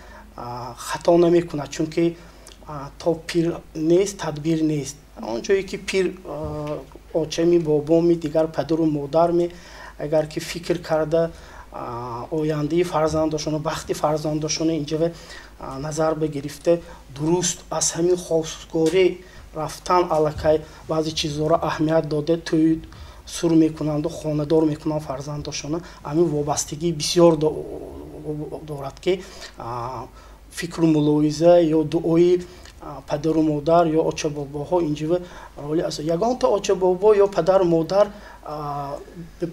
хато намекунад, чунки то пир нест тадбир нест. Он ҷое ки пир очами бобоми дигар падару модарми агар ки фикр карда ояндаи фарзандошону бахти фарзандошону инҷа назар бигирифта дуруст аз ҳамин хостгорӣ рафтан аллакай баъзе чизҳоро аҳамият дода тӯй сур мекунанду хонадор мекунанд фарзандошону. Ҳамин вобастагии бисёр дорад ки фикру мулоҳиза ё дуои падару модар ё оча-бобоҳо инҷо роли аст. Ягонта оча-бобо ё падару модар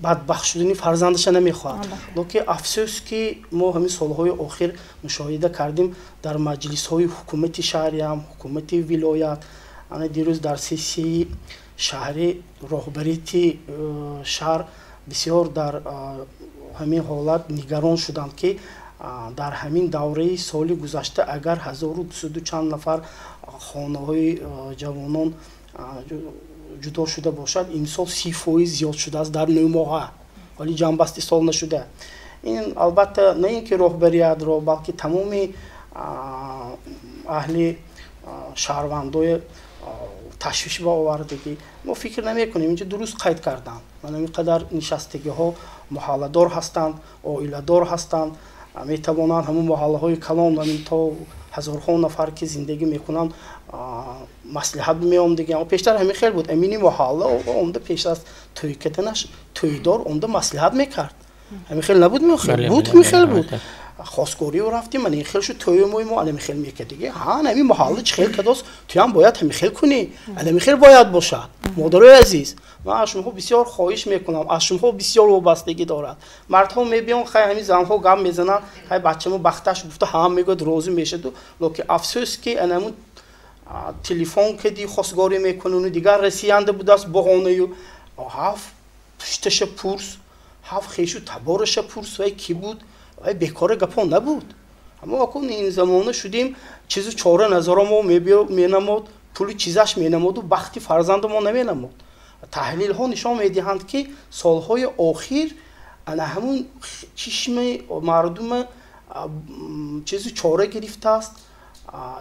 бадбахт шудани фарзандаша намехоҳад. Лекин афсӯс ки мо ҳамин солҳои охир мушоҳида кардем дар маҷлисҳои ҳукумати шаҳриам, ҳукумати вилоят, ана дирӯз дар сессияи шаҳрӣ роҳбарити шаҳр бисёр дар ҳамин ҳолат нигарон шуданд ки дар ҳамин давраи соли гузашта агар 1200 чанд нафар хонаҳои ҷавонон ҷудо шуда бошад, имсол 30% зиёд шудааст дар 9 моҳа, ҳоли ҷамъбасти сол нашуда. Ин албатта на ин ки роҳбариятро, балки тамоми аҳли шаҳрвандои ташвиш ба овардагӣ. Мо фикр намекунем, инҷо дуруст қайд карданд. Ман ин қадар нишастагиҳо маҳалладор ҳастанд, оиладор ҳастанд, метавонанд ҳамон маҳаллаҳои калон то ҳазорҳо нафар ки зиндагӣ мекунанд маслиҳат меомдагӣ. Пештар ҳамин хел буд, амини маҳалла омда пеш аз тӯй карданаш тӯйдор омда маслиҳат мекард. Ҳамин хел набуд, буд ҳамин хел буд. Хостгориро рафтем, ман ин хел шуд, тӯйи мо ҳамин хел мекардагӣ. Ҳа, ҳамин маҳалла чӣ хел кардост, туям бояд ҳамин хел кунӣ, ҳамин хел бояд бошад. Модарои азиз, ман аз шумоҳо бисёр хоҳиш мекунам, аз шумоҳо бисёр вобастагӣ дорад. Мардҳо мебиён, хай ҳамин занҳо гап мезананд, хай бачамо бахташ гуфта ҳам мегӯяд, розӣ мешаду. Лекин афсӯс ки анамун телефон кардӣ хостгорӣ мекунуну дигар расиянда будааст баҳонаю ҳафт пушташа пурс, ҳафт хешу табораша пурс, вай кӣ буд, вай бекора гапо набуд. Аммо акун ин замона шудем, чизу чора назаро мо менамод, пули чизаш менамоду бахти фарзанду мо наменамод. Таҳлилҳо нишон медиҳанд ки солҳои охир ана ҳамун чишми мардума чизу чора гирифтааст,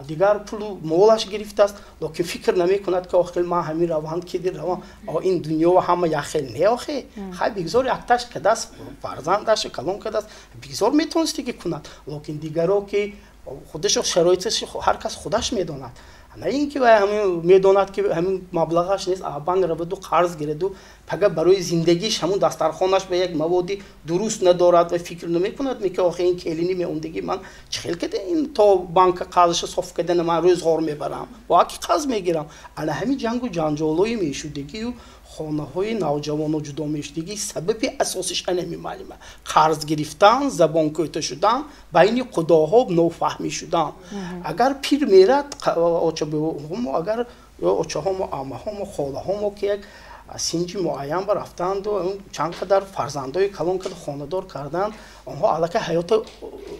дигар пулу молаш гирифтааст, лекин фикр намекунад ки охир ман ҳамин раванд ки равам, ин дунё ҳама як хел не охе. Хай бигзор якташ кадааст, фарзандаш калон кадааст, бигзор метавонисти ки кунад, лекин дигаро ки худаш шароиташ ҳар кас худаш медонад. На ин ки вай ҳамин медонад ки ҳамин маблағаш нест, банк раваду қарз гираду пага барои зиндагиш ҳамун дастархонаш ба як маводи дуруст надорад ва фикр намекунад ки охи ин келини меомдагӣ ман чӣ хел када ин то банка қарзаша соф кардана ман рӯзғор мебарам, бо аки қарз мегирам. Ана ҳамин ҷангу ҷанҷолҳои мешудагию хонаҳои навҷавоно ҷудо мешудагӣ сабаби асосиш ана ҳамин маълима қарз гирифтан, забон кӯта шудан, байни қудоҳо нофаҳмӣ шудан. Агар пир мерад очабоҳомо, агар очаҳомо, амаҳомо, холаҳомо ки як синҷи муайян ба рафтанду чанд қадар фарзандои калон карда хонадор карданд, онҳо аллакай ҳаёта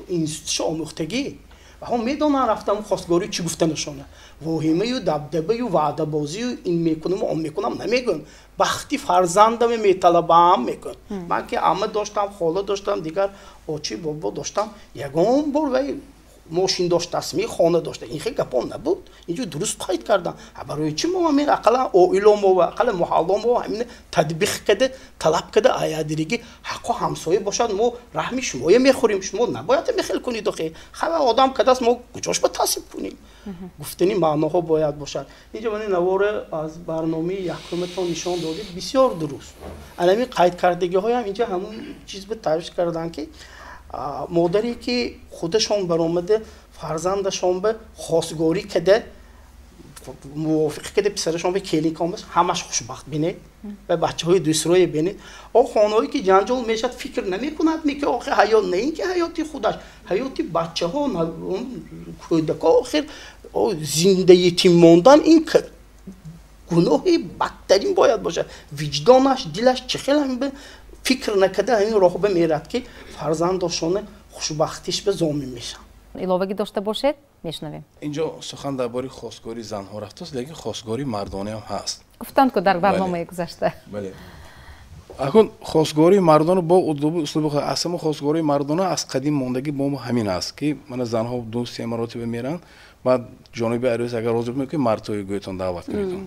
институтшо омӯхтагӣ ва медонанд рафтам хостгорӣ чӣ гуфтанашона. Воҳимаю дабдабаю ваъдабозию ин мекунаму он мекунам намегӯям, бахти фарзандаме металабам мекунам. Ман ки ама доштам, хола доштам, дигар очи бобо доштам, ягон бор вай мошин доштастми, хона дошта, ин хел гапо набуд. Инҷо дуруст қайд кардам. Барои чӣ мо ҳамин ақаллан оило мо ва ақаллан маҳалло мо ҳамин татбиқ карда, талаб карда аядириги ҳаққо ҳамсоя бошад, мо раҳми шумоя мехӯрем, шумо набояд ҳамин хел кунед. Охе хава одам кадаст, мо куҷош ба таъсиб кунем? Гуфтани маъноҳо бояд бошад. Инҷо ман наворе аз барномаи якуматон нишон додед, бисёр дуруст. Ҳамин қайд кардагиҳоям инҷо ҳамун чиз ба тавиш карданд ки модаре ки худашон баромада фарзандашон ба хостгорӣ када, мувофиқ када писарашон ба келин омад, ҳамаш хушбахт бинед ва бачаҳои дӯстрое бинед. О хонаҳое ки ҷанҷол мешавад, фикр намекунад ки охир ҳаёт на ин ки ҳаёти худаш, ҳаёти бачаҳо, кӯдако охир зинда ятим мондан ин гуноҳи бадтарин бояд бошад. Виҷдонаш, дилаш чӣ хел ҳамин фикр накарда ҳамин роҳ ба мерад ки фарзандошона Хушбахтиш ба зомин мешам. Иловагӣ дошта бошед, мешунавем. Инҷо сухан дар бораи хостгории занҳо рафтааст, лекин хостгории мардона ҳам ҳаст. Гуфтанд ку дар барномаи гузашта. Бале. Акун хостгории мардона бо услуби худ, аз ҳама хостгории мардона аз қадим мондагӣ бо ҳамин аст, ки мана занҳо ду се маротиба меранд, баъд ҷониби арӯс агар розӣ мекунед, мардҳои гӯятон даъват кунед.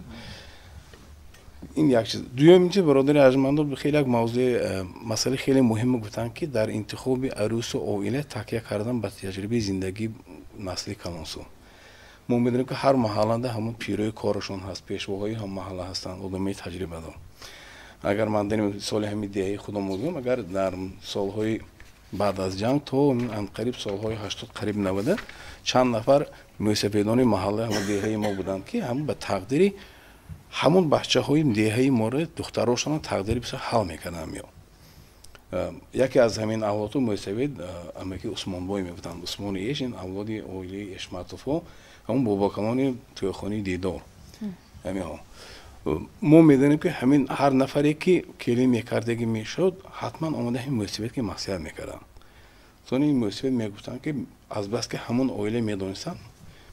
Ин як чиз. Дуюм чиз, бародари арҷмандо, хеле як мавзӯи масъалаи хеле муҳиме гуфтанд, ки дар интихоби арӯсу оила такя кардан ба таҷрибаи зиндагии насли калонсол. Мо медонем, ки ҳар маҳаллада ҳамон пирои корашон ҳаст, пешвоҳои ҳам маҳалла ҳастанд, одамои таҷрибадор. Агар ман дар соли ҳамин деҳаи худам гӯям, агар дар солҳои баъд аз ҷанг то қариб солҳои 80, қариб 90, чанд нафар мӯйсафедони маҳалла ҳамон деҳаи мо буданд, ки ҳам ба тақдири ҳамон бачаҳои деҳаи моро, духтарошонро тақдири бисёр ҳал мекарданд. Мео яке аз ҳамин авлоду мӯйсафед амаки Усмонбой мегуфтанд, Усмони Еш, ин авлоди оилаи Эшматовҳо, ҳамон бобокалони тӯйхонаи Дидор. Ҳаминҳо мо медонем, ки ҳамин ҳар нафаре ки келин мекардагӣ мешуд, ҳатман омода ҳамин мӯйсафед ки маслиҳат мекарданд. Сони ин мӯйсафед мегуфтанд, ки азбаски ҳамон оила медонистанд,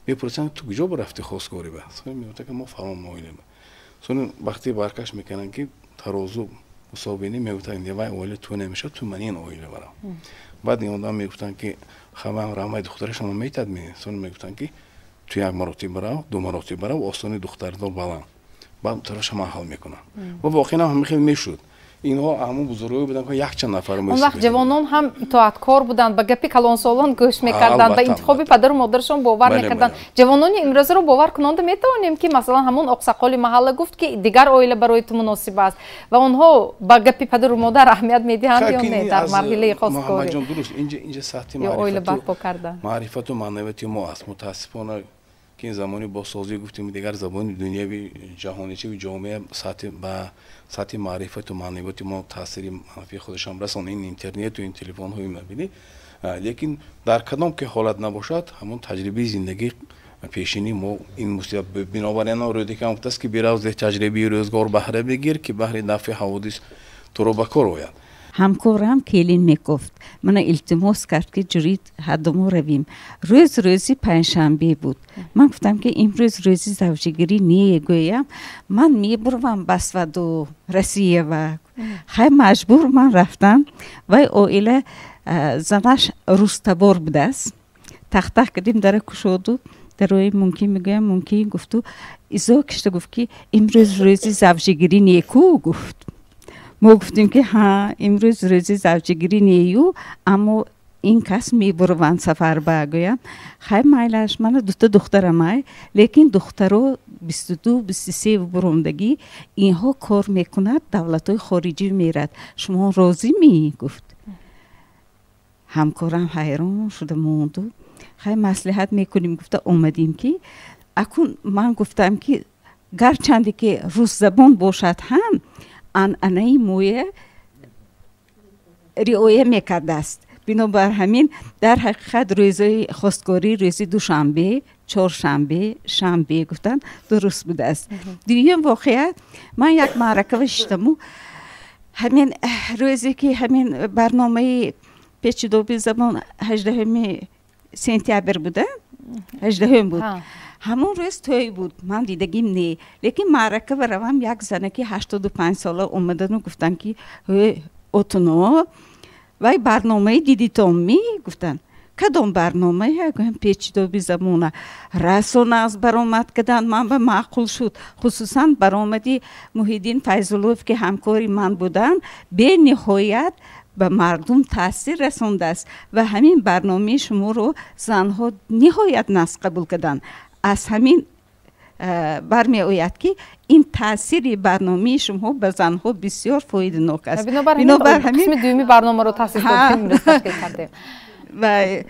мепурсанд, ту куҷо рафти хостгорӣ ба? Сони мегуфтанд, ки мо фалон оила ба. Сони вақте баркаш мекунанд, ки тарозу мусобини, мегуфтанд, вай оила ту намешавад, ту ман ин оила барам. Баъд ин одам мегуфтанд, ки хавам рамаи духтарашон метад ми. Сони мегуфтанд, ки ту як маротиба барав, ду маротиба барав, осони духтардор баланд. Баъд тарафша ман ҳал мекунам. Ва воқеан ҳам хеле мешуд. Инҳо ҳамон бузургҳое буданд, ки якчанд нафар он вақт ҷавонон ҳам итоаткор буданд, ба гапи калонсолон гӯш мекарданд, ба интихоби падару модарашон бовар мекарданд. Ҷавонони имрӯзаро бовар кунонда метавонем, ки масалан ҳамон оқсақоли маҳалла гуфт, ки дигар оила барои ту муносиб аст, ва онҳо ба гапи падару модар аҳамият медиҳанд ё не дар марҳилаи хостгорӣ? Дуруст, инҷа сатҳи оила барпо кардан маърифату маънавияти мо аст. Мутаассифона, ки ин замони босозӣ гуфтем, дигар забони дунявӣ, ҷаҳоничави ҷомеа ба сатҳи маърифату маънавияти мо таъсири манфии худашам расон, ин интернету ин телефонҳои мобилӣ. Лекин дар кадом ки ҳолат набошад, ҳамон таҷрибаи зиндагии пешини мо ин мусибат. Бинобар ин Рӯдакӣ ҳам гуфтааст, ки бирав зи таҷрибаи рӯзгор баҳра бигир, ки баҳри дафъи ҳаводис туро ба кор ояд. Ҳамкорам келин мегуфт, мана илтимос кард, ки ҷурид ҳардумо равем. Рӯз рӯзи панҷшанбе буд. Ман гуфтам, ки имрӯз рӯзи завҷигирӣ не, гӯям, ман мебурвам басваду Россиява. Хай, маҷбур ман рафтам. Вай оила занаш рустабор будааст. Тахтах кардем, дара кушоду, дарои мумкин мегӯям, мумкин гуфту, изо кишта гуфт, ки имрӯз рӯзи завҷигирӣ неку, гуфт. Мо гуфтем, ки ҳа, имрӯз рӯзи завҷигирӣ нею, аммо ин кас мебураванд сафар ба, гӯям. Хай, майлаш, мана дута духтарамай, лекин духтаро 22, 23 буромдагӣ, инҳо кор мекунад, давлатҳои хориҷӣ мерад, шумо розӣ ми, гуфт. Ҳамкорам ҳайрон шуда монду. Хай, маслиҳат мекунем гуфта омадем, ки акун ман гуфтам, ки гарчанде ки русзабон бошад ҳам, анъанаи моя риоя мекардааст. Бинобар ҳамин, дар ҳақиқат рӯзои хостгорӣ рӯзи душанбе, чоршанбе, шанбе гуфтанд, дуруст будааст. Дуюм воқеа, ман як маъракава шиштаму, ҳамин рӯзе ки ҳамин барномаи печидоби забон 18 сентябр буда, 18 буд, ҳамон рӯз тӯй буд, ман дидагим не, лекин маърака баравам, як занаки 85 сола омадану гуфтанд, ки отуно, вай барномаи дидитон ми, гуфтанд. Кадом барномая, гӯям, печидоби замона. Расо нағз баромад карданд, ман ба маъқул шуд, хусусан баромади Муҳиддин Файзуллоев, ки ҳамкори ман буданд, бениҳоят ба мардум таъсир расондааст ва ҳамин барномаи шуморо занҳо ниҳоят нағз қабул карданд. Аз ҳамин бармеояд, ки ин таъсири барномаи шумо ба занҳо бисёр фоиданок аст. Бинобар ҳамин қисми дуюми барномаро таъсис додем, имрӯз ташкил кардем. Ва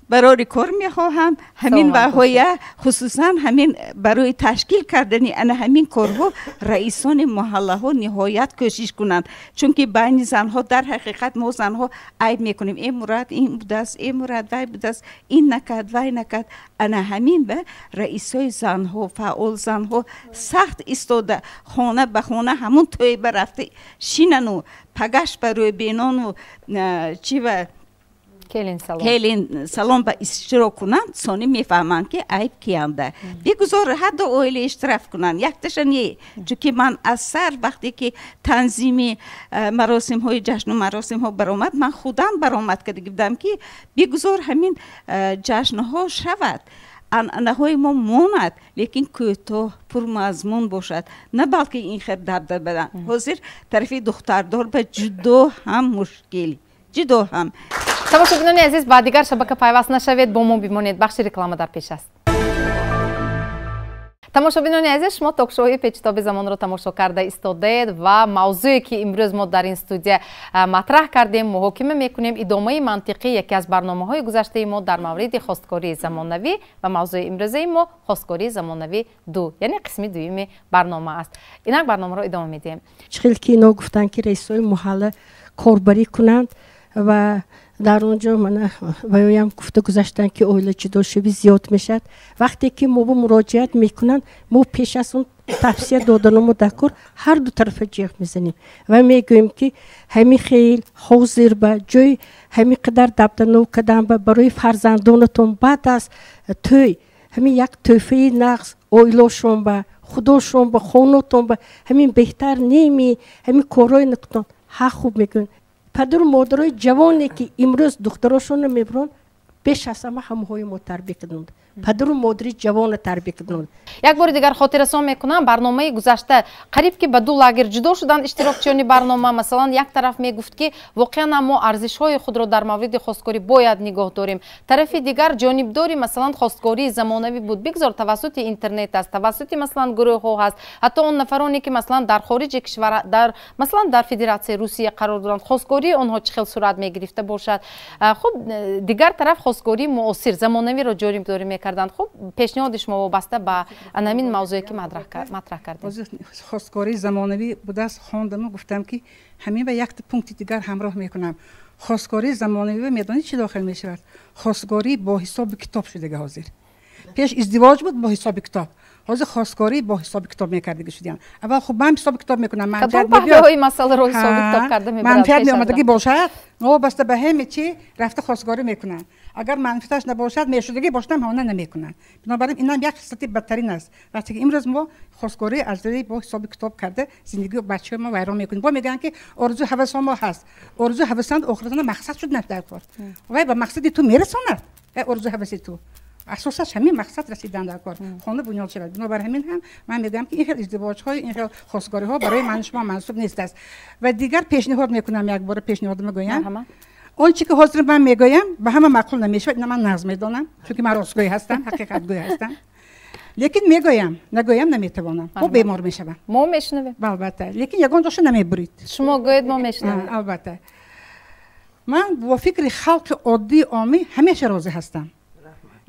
барори кор мехоҳам ҳамин ваҳоя, хусусан ҳамин барои ташкил кардани ана ҳамин корҳо раисони маҳаллаҳо ниҳоят кӯшиш кунанд, чунки байни занҳо дар ҳақиқат мо занҳо айб мекунем: э Мурад ин будааст, э Мурад вай будааст, ин накард, вай накард. Ана ҳамин ба раисои занҳо, фаъол занҳо сахт истода, хона ба хона ҳамун тӯйба рафта шинану пагаш ба рӯйбенону чи ва Келин салон ба иштирок кунанд, сони мефаҳманд, ки айб киянда. Бигузор ҳар ду оила иштироф кунанд, якташа не. Чунки ман аз сар вақте ки танзими маросимҳои ҷашну маросимҳо баромад, ман худам баромад карда будам, ки бигузор ҳамин ҷашнҳо шавад, анъанаҳои мо монад, лекин кӯтоҳ, пурмазмун бошад, на балки ин хел дабдабадан. Ҳозир тарафи духтардор ба ҷудо ҳам мушкил, ҷудо ҳам. Тамошобинони азиз, ба дигар шабака пайваст нашавед, бо мо бимонед, бахши реклама дар пеш аст. Тамошобинони азиз, шумо ток-шоуи Печитоби замонро тамошо карда истодаед ва мавзӯе ки имрӯз мо дар ин студия матраҳ кардем, муҳокима мекунем, идомаи мантиқии яке аз барномаҳои гузаштаи мо дар мавриди хосткории замонавӣ ва мавзӯи имрӯзаи мо хосткории замонавӣ 2, яъне қисми дуюми барнома аст. Инак барномаро идома медиҳем. Чӣ хел ки ино гуфтанд, ки раисҳои маҳалла корбарӣ кунанд ва дар он ҷо мана ваёям гуфта гузаштанд, ки оила ҷудошавӣ зиёд мешавад. Вақте ки мо муроҷиат мекунанд, мо пеш аз он тавсия доданамо дар кор ҳар ду тарафа ҷиғ мезанем ва мегӯем, ки ҳамин хел ҳозир ба ҷои ҳамин қадар дабданов кардан ба барои фарзандонатон баъд аз тӯй ҳамин як тӯҳфаи нағз оилошон ба худошон ба хонотон ба ҳамин беҳтар неми ҳамин корҳои накунон. Ҳа, хуб мегӯянд. Падару модарои ҷавоне ки имрӯз духтарошонро мебуранд, беш аз ҳама ҳамоҳои мо тарбия карданд, падару модари ҷавонро тарбия карданд. Як бори дигар хотиррасон мекунам, барномаи гузашта қариб ки ба ду лагер ҷудо шуданд иштирокчиёни барнома. Масалан, як тараф мегуфт, ки воқеан мо арзишҳои худро дар мавриди хосткорӣ бояд нигоҳ дорем, тарафи дигар ҷонибдори масалан хосткории замонавӣ буд, бигзор тавассути интернет аст, тавассути масалан гурӯҳҳо ҳаст, ҳатто он нафароне ки масалан дар хориҷи кишвар, дар масалан дар Федератсияи Русия қарор доранд, хосткории онҳо чӣ хел сурат мегирифта бошад. Хуб, дигар тараф хосткории муосир замонавиро ҷонибдорӣ мекарданд. Хуб, пешниҳоди шумо вобаста ба ҳамин мавзӯе ки матраҳ кардем. Хосткории замонавӣ будааст, хондаму гуфтам, ки ҳамин ба якта пункти дигар ҳамроҳ мекунам. Хосткории замонавӣ медонед чӣ дохил мешавад? Хостгорӣ бо ҳисоби китоб шудага. Ҳозир пеш издивоҷ буд бо ҳисоби китоб, ҳозир хостгорӣ бо ҳисоби китоб мекардагӣ шудиям. Аввал хуб ман ҳисоби китоб мекунам, кадом паҳлӯҳои масъаларо ҳисоби китоб карда мебарад? Манфиат меомадагӣ бошад, новобаста ба ҳаме чӣ рафта хостгорӣ мекунанд. Агар манфиаташ набошад, мешудагӣ бошад, ҳам ҳона намекунанд. Бинобар ин инам як хислати бадтарин аст. Вақте ки имрӯз мо хостгорӣ аз рӯи бо ҳисоби китоб карда зиндагии бачаҳои мо вайрон мекунем. Бо мегӯянд, ки орзу ҳавасо мо ҳаст. Орзу ҳавасанд охиратона мақсад шуд дар кор. Вай ба мақсади ту мерасонад, орзу ҳаваси ту. Асосаш ҳамин мақсад расидан дар кор, хона бунёд шавад. Бинобар ҳамин ҳам ман мегӯям, ки ин хел издивоҷҳои, ин хел хостгориҳо барои ман шумо мансуб нест аст. Ва дигар пешниҳод мекунам, як бора пешниҳод мегӯям. Он чи ки ҳозир ман мегӯям ба ҳама маъқул намешавад, ина ман нағз медонам, чунки ман ростгӯй ҳастам, ҳақиқатгӯй ҳастам. Лекин мегӯям, нагӯям наметавонам. Мо бемор мешавам. Мо мешунавем. Албатта, лекин ягон ҷоша намебурид. Шумо гӯед, мо мешунавем. Албатта. Ман бо фикри халқи оддии омӣ ҳамеша розӣ ҳастам.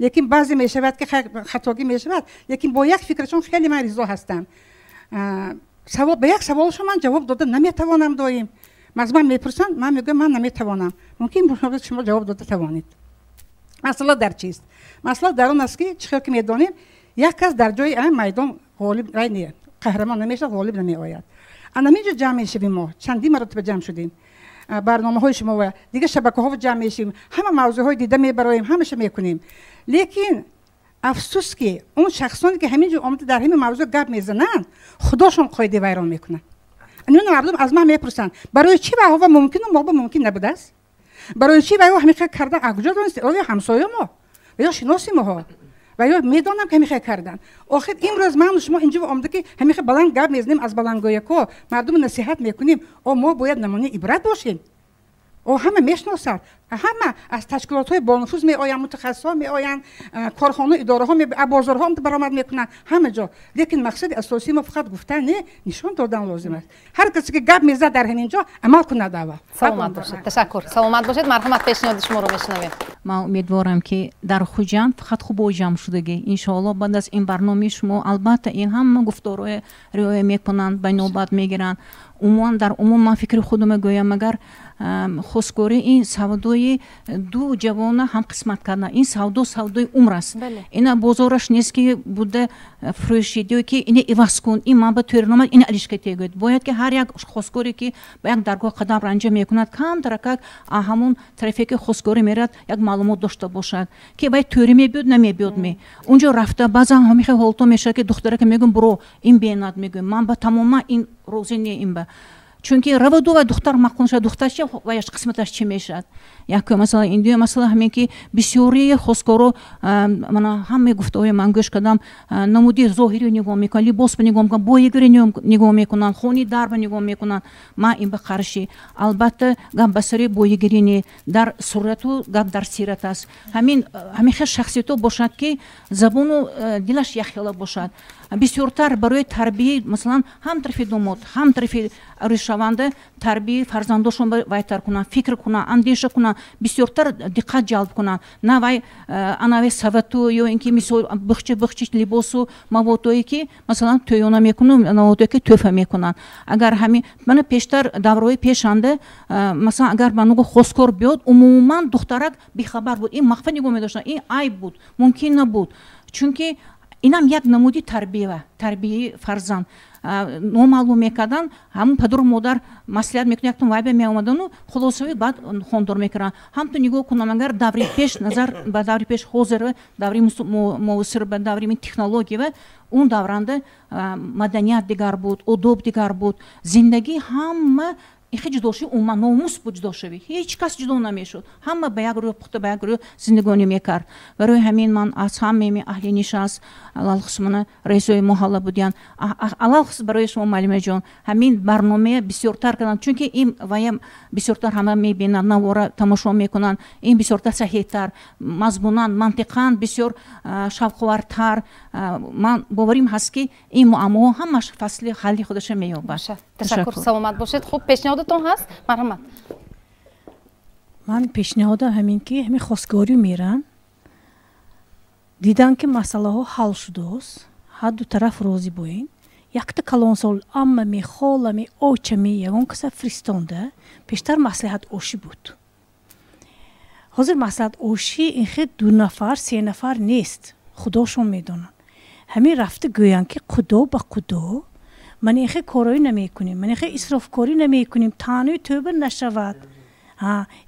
Лекин баъзе мешавад, ки хатогӣ мешавад, лекин бо як фикрашон хеле ман ризо ҳастам. Ба як саволшон ман ҷавоб дода наметавонам доим. Аз ман мепурсанд, ман мегӯям, ман наметавонам. Мумкин шумо ҷавоб дода тавонед. Масъала дар чист? Масъала дар он аст, ки чӣ хел ки медонем, як кас дар ҷои майдон ғолиб не, қаҳрамон намешавад, ғолиб намеояд. Ана ҳаминҷо ҷамъ мешавем мо, чандин маротиба ҷамъ шудем. Барномаҳои шумо ва дигар шабакаҳо ҷамъ мешавем, ҳама мавзӯъҳои дида мебароем, ҳамаша мекунем. Лекин афсӯс, ки он шахсоне ки ҳамин ҷо омада дар ҳамин мавзӯъ гап мезананд, худошон қоида вайрон мекунанд. Ин мардум аз ман мепурсанд, барои чӣ вайҳо мумкину мо ба мумкин набудааст? Барои чӣ вайҳо ҳамин хел кардан? Аз куҷо донистед? Оё ҳамсоя мо ва ё шиноси моҳо ва ё медонам, ки ҳамин хел кардан? Охир имрӯз ману шумо инҷо омада, ки ҳамин хел баланд гап мезанем, аз баландгӯяко мардумро насиҳат мекунем, о мо бояд намунаи ибрат бошем. О ҳама мешиносад, ҳама аз ташкилотҳои бонуфуз меоянд, мутахассисҳо меоянд, корхона, идораҳо, бозорҳо баромад мекунанд, ҳама ҷо. Лекин мақсади асосии мо фақат гуфтан не, нишон додан лозим аст. Ҳар касе ки гап мезад дар ҳамин ҷо, амал кунад аввал. Саломат бошед, ташаккур, саломат бошед. Марҳамат, пешниҳоди шуморо мешунавем. Ман умедворам, ки дар Хуҷанд фақат хубо ҷамъ шудагӣ. Иншоалло, баъд аз ин барномаи шумо, албатта, ин ҳама гуфторҳоя риоя мекунанд, ба навбат мегиранд. Умуман, дар умум ман фикри худро мегӯям, агар хостгорӣ ин савдои ду ҷавона ҳам қисмат кардан, ин савдо савдои умр аст. Ина бозораш нест, ки буда фурӯшид ё ки ина иваз кун, ин ман ба тӯрнома, ина алишка тегӯяд. Бояд ки ҳар як хостгоре, ки ба як даргоҳ қадам ранҷа мекунад, камтаракак ҳамон тарафе, ки хостгорӣ мерад, як маълумот дошта бошад, ки вай тӯри мебиёд, намебиёд. Ме унҷо рафта, баъзан ҳамихел ҳолато мешавад, ки духтарака мегӯям, буро, ин бенад, мегӯям, ман ба тамоман ин розӣ не ин ба, чунки раваду ва духтар мақбул шавад, духтар чи ваяш қисматаш чӣ мешавад. Якум масъала ин. Дуюм масъала ҳамин, ки бисёрии хосткоро, мана, ҳамаи гуфтаҳои ман гӯш кардам, намуди зоҳириро нигоҳ мекунанд, либосро нигоҳ мекунанд, боигиро нигоҳ мекунанд, хони дарба нигоҳ мекунанд. Ман ин ба қарши. Албатта, гап ба сари боигирӣ не, дар сурату гап дар сират аст. Ҳамин хел шахсиятҳо бошад, ки забону дилаш якхела бошад. Бисёртар барои тарбияи, масалан, ҳам тарафи домод, ҳам тарафи арӯсшаванда тарбияи фарзандошон вайтар кунанд, фикр кунанд, андеша кунанд, бисёртар диққат ҷалб кунанд, на вай анаве савату ё ин ки, мисол, бихчи бихчи либосу маводое, ки, масалан, тӯёна мекунанд, маводое, ки тӯҳфа мекунанд. Агар ҳамин, мана, пештар, давраҳои пешанда, масалан, агар ба нугу хосткор биёд, умуман духтарак бехабар буд, ин махфӣ нигоҳ медоштанд, ин айб буд, мумкин набуд, чунки инам як намуди тарбия, тарбияи фарзанд номаълум мекарданд. Ҳамун падару модар маслиҳат мекунад, яктон вайба меомадану хулосави баъд хондор мекарданд. Ҳамту нигоҳ кунам, агар даври пеш назар ба даври пеш, ҳозир даври муосир ба даври технология, он давранда маданият дигар буд, одоб дигар буд, зиндагӣ ҳама ихе ҷудошавӣ умуман номус буд. Ҷудошавӣ ҳеҷ кас ҷудо намешуд, ҳама ба як рӯ пухта, ба як рӯ зиндагонӣ мекард. Барои ҳамин ман аз ҳамаи аҳли нишаст, алалхусус мана раисои маҳалла будиян, алалхусус барои шумо, муаллимаҷон, ҳамин барномая бисёртар карданд, чунки ин ваям бисёртар ҳама мебинанд, навора тамошо мекунанд, ин бисёртар саҳеҳтар, мазмунан, мантиқан бисёр шавқовартар. Ман боварим ҳаст, ки ин муаммоҳо ҳамаш фасли ҳалли худаша меёбад. Ташаккур, саломат бошед. Хуб, пешниҳодатон ҳаст? Марҳамат. Ман пешниҳодам ҳамин, ки ҳамин хостгорӣ меран, дидан, ки масъалаҳо ҳал шудааст, ҳар ду тараф розӣ боин, якта калонсол, аммами, холами, очами, ягон каса фиристонда. Пештар маслиҳат ошӣ буд, ҳозир маслиҳат ошӣ ин хел ду нафар, се нафар нест, худошон медонанд. Ҳамин рафта гӯянд, ки худо ба худо, ман инхел корҳое намекунем, ман инхел исрофкорӣ намекунем, таънуи тӯба нашавад,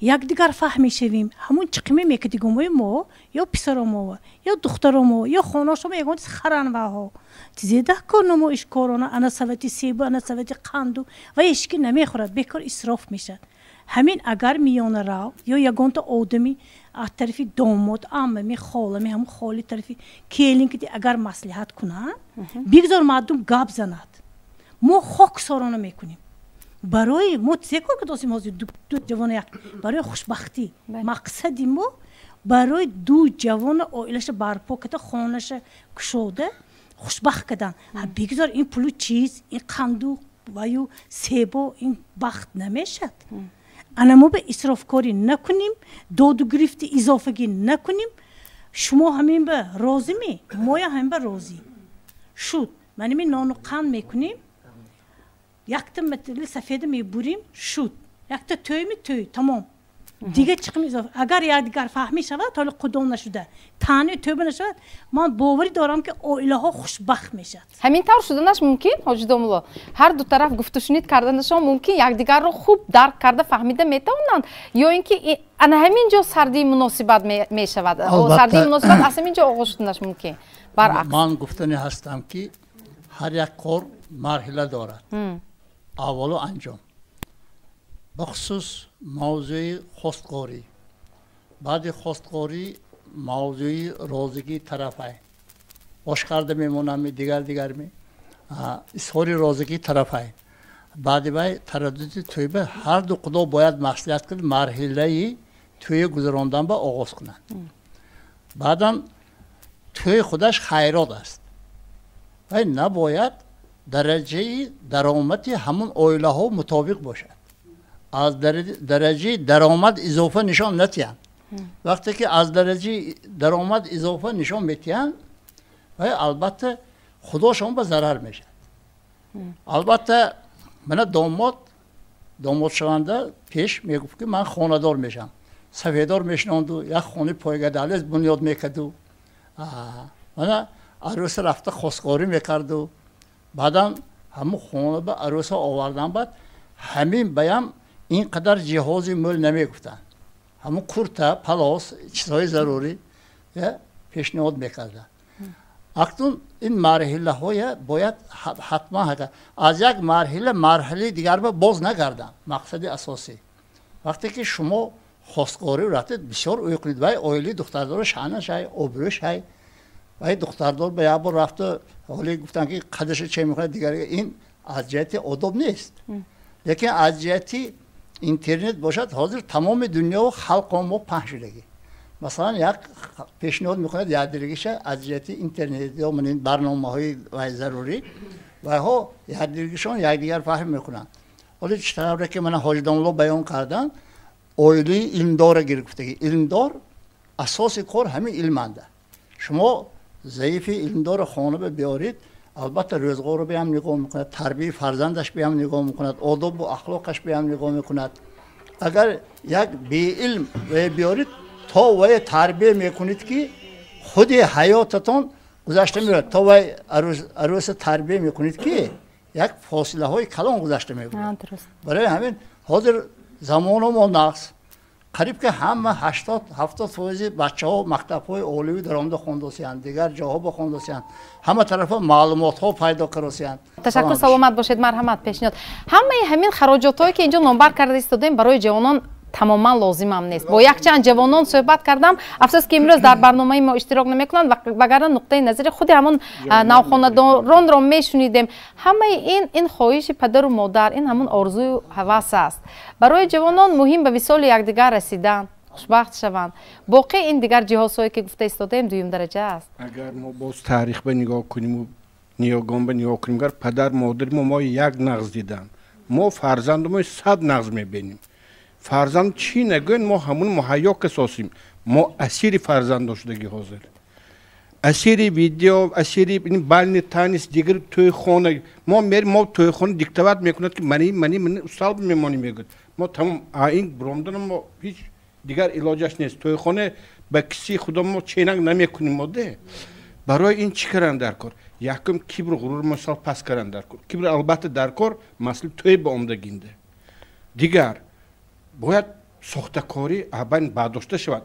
якдигар фаҳм мешавем. Ҳамун чиқиме мекардигумои мо, ё писаромова, ё духтаромова, ё хонашомо ягон чиз харан, ваҳо тизедаҳ корномо ишкорона, ана савати себу, ана савати қанду ва ҳечки намехӯрад, бекор исроф мешавад. Ҳамин агар миёнарав ё ягонта одами аз тарафи домод, аммами, холами, ҳамун холи тарафи келин ки агар маслиҳат кунанд, бигзор мардум гап занад, мо хоксорона мекунем. Барои мо се кор кардосем ҳозир, ду ҷавона як барои хушбахтӣ. Мақсади мо барои ду ҷавона оилаша барпо карда, хонаша кушода, хушбахт кардан. Бигзор ин пулу чиз, ин қанду ваю себо ин бахт намешад. Ана мо ба исрофкорӣ накунем, доду гирифти изофагӣ накунем. Шумо ҳамин ба розиме, моя ҳамин ба розӣ шуд. Маними нону қанд мекунем, якта матали сафеда мебурим, шуд, якта тӯйми тӯй, тамом. Дигар чиқим изофа, агар якдигар фаҳмӣ шавад, ҳоли худо нашуда, таъни тӯба нашавад, ман боварӣ дорам, ки оилаҳо хушбахт мешавад. Ҳамин тавр шуданаш мумкин, ҳоҷи домулло? Ҳар ду тараф гуфтушунид карданашон мумкин, якдигарро хуб дарк карда, фаҳмида метавонанд, ё ин ки ана ҳамин ҷо сардии муносибат мешавад? Сардии муносибат аз ҳамин ҷо оғоз шуданаш мумкин, баръакс. Ман гуфтани ҳастам, ки ҳар як кор марҳила дорад, аввалу анҷом. Бахусус мавзӯи хостгорӣ, баъди хостгорӣ мавзӯи розигии тарафай ошкарда мемонами, дигар дигарми изҳори розигии тарафай, баъди вай тараддуди тӯйба ҳар ду худо бояд маслиҳат кунад, марҳилаи тӯйи гузарондан ба оғоз кунанд. Баъдан тӯй худаш хайрот аст, вай набояд дараҷаи даромади ҳамон оилаҳо мутобиқ бошад, аз дараҷаи даромад изофа нишон натиҳанд. Вақте ки аз дараҷаи даромад изофа нишон медиҳанд, вай албатта худошон ба зарар мешавад. Албатта мана домодшаванда пеш мегуфт, ки ман хонадор мешавам, сафеддор мешинонду, як хонаи пойгадалез бунёд мекарду, мана арӯса рафта хостгорӣ мекарду, баъдан ҳамун хона ба арӯса овардан, баъд ҳамин баям ин қадар ҷиҳози мӯл намегуфтанд, ҳамун курта, палос, чизҳои зарурӣ пешниҳод мекарданд. Акнун ин марҳилаҳоя бояд ҳатман аз як марҳила марҳилаи дигар ба боз нагарданд. Мақсади асосӣ вақте ки шумо хостгорӣ рафтед, бисёр ӯй кунед, вай оилаи духтардора шаънаш ҳай, обрӯш ҳай, вай духтардор ба як бор рафта ҳоле гуфтанд, ки қадаша че мехоҳад дигар, ин аз ҷиҳати одоб нест. Лекин аз ҷиҳати интернет бошад, ҳозир тамоми дунё халқо мо паҳн шудагӣ. Масалан, як пешниҳод мекунад якдигарша аз ҷиҳати интернет ё барномаҳои вай зарурӣ, вайҳо якдигаршон якдигар фаҳм мекунанд. Ҳоле чӣ тавре ки мана ҳоҷи домулло баён карданд, оилаи илмдорро гирифтагӣ. Илмдор асоси кор ҳамин илманда. Шумо заифи илмдорро хона ба биёред, албатта рӯзғорро биам нигоҳ мекунад, тарбияи фарзандаш биам нигоҳ мекунад, одобу ахлоқаш биам нигоҳ мекунад. Агар як беилм биёред, то вай тарбия мекунед, ки худи ҳаётатон гузашта меравад, то вай арӯса тарбия мекунед, ки як фосилаҳои калон гузашта мегузарад. Барои ҳамин ҳозир замоно мо нақс, қариб ки ҳама 80-70% бачаҳо мактабҳои оливӣ даромада хондосиянд, дигар ҷоҳо ба хондосиянд, ҳама тарафа маълумотҳо пайдо каросиянд. Ташаккур, саломат бошед. Марҳамат, пешниҳод. Ҳамаи ҳамин хароҷотҳое ки инҷо номбар карда истодаем, барои ҷавонон тамоман лозимам нест. Бо якчанд ҷавонон суҳбат кардам, афсӯс ки имрӯз дар барномаи мо иштирок намекунанд, вагарна нуқтаи назари худи ҳамон навхонадоронро мешунидем. Ҳамаи ин хоҳиши падару модар, ин ҳамон орзую ҳавас аст. Барои ҷавонон муҳим ба висоли якдигар расидан, хушбахт шаванд. Боқӣ ин дигар ҷиҳозҳое ки гуфта истодаем дуюм дараҷа аст. Агар мо боз таърих ба нигоҳ куниму ниёгон ба нигоҳ кунем, агар падар модари мо як нағз диданд, мо фарзанду мо 100 нағз мебинем. Фарзанд чӣ нагӯянд, мо ҳамун муҳайё касосем. Мо асири фарзандо шудагӣ ҳозир, асири видео, асири бални танис, дигар тӯйхона. Мо мерем, мо тӯйхона диктоват мекунад, ки мани мани мани устал мемонӣ мегӯяд. Мо тамом ин буромдан, мо ҳеҷ дигар илоҷаш нест. Тӯйхона ба киси худо мо ченак намекунем. Мо де барои ин чӣ кардан дар кор? Якум, кибру ғурур мисол пас кардан дар кор. Кибр албатта дар кор, масъали тӯй ба омадагинда. Дигар бояд сохтакорӣ абайн бардошта шавад.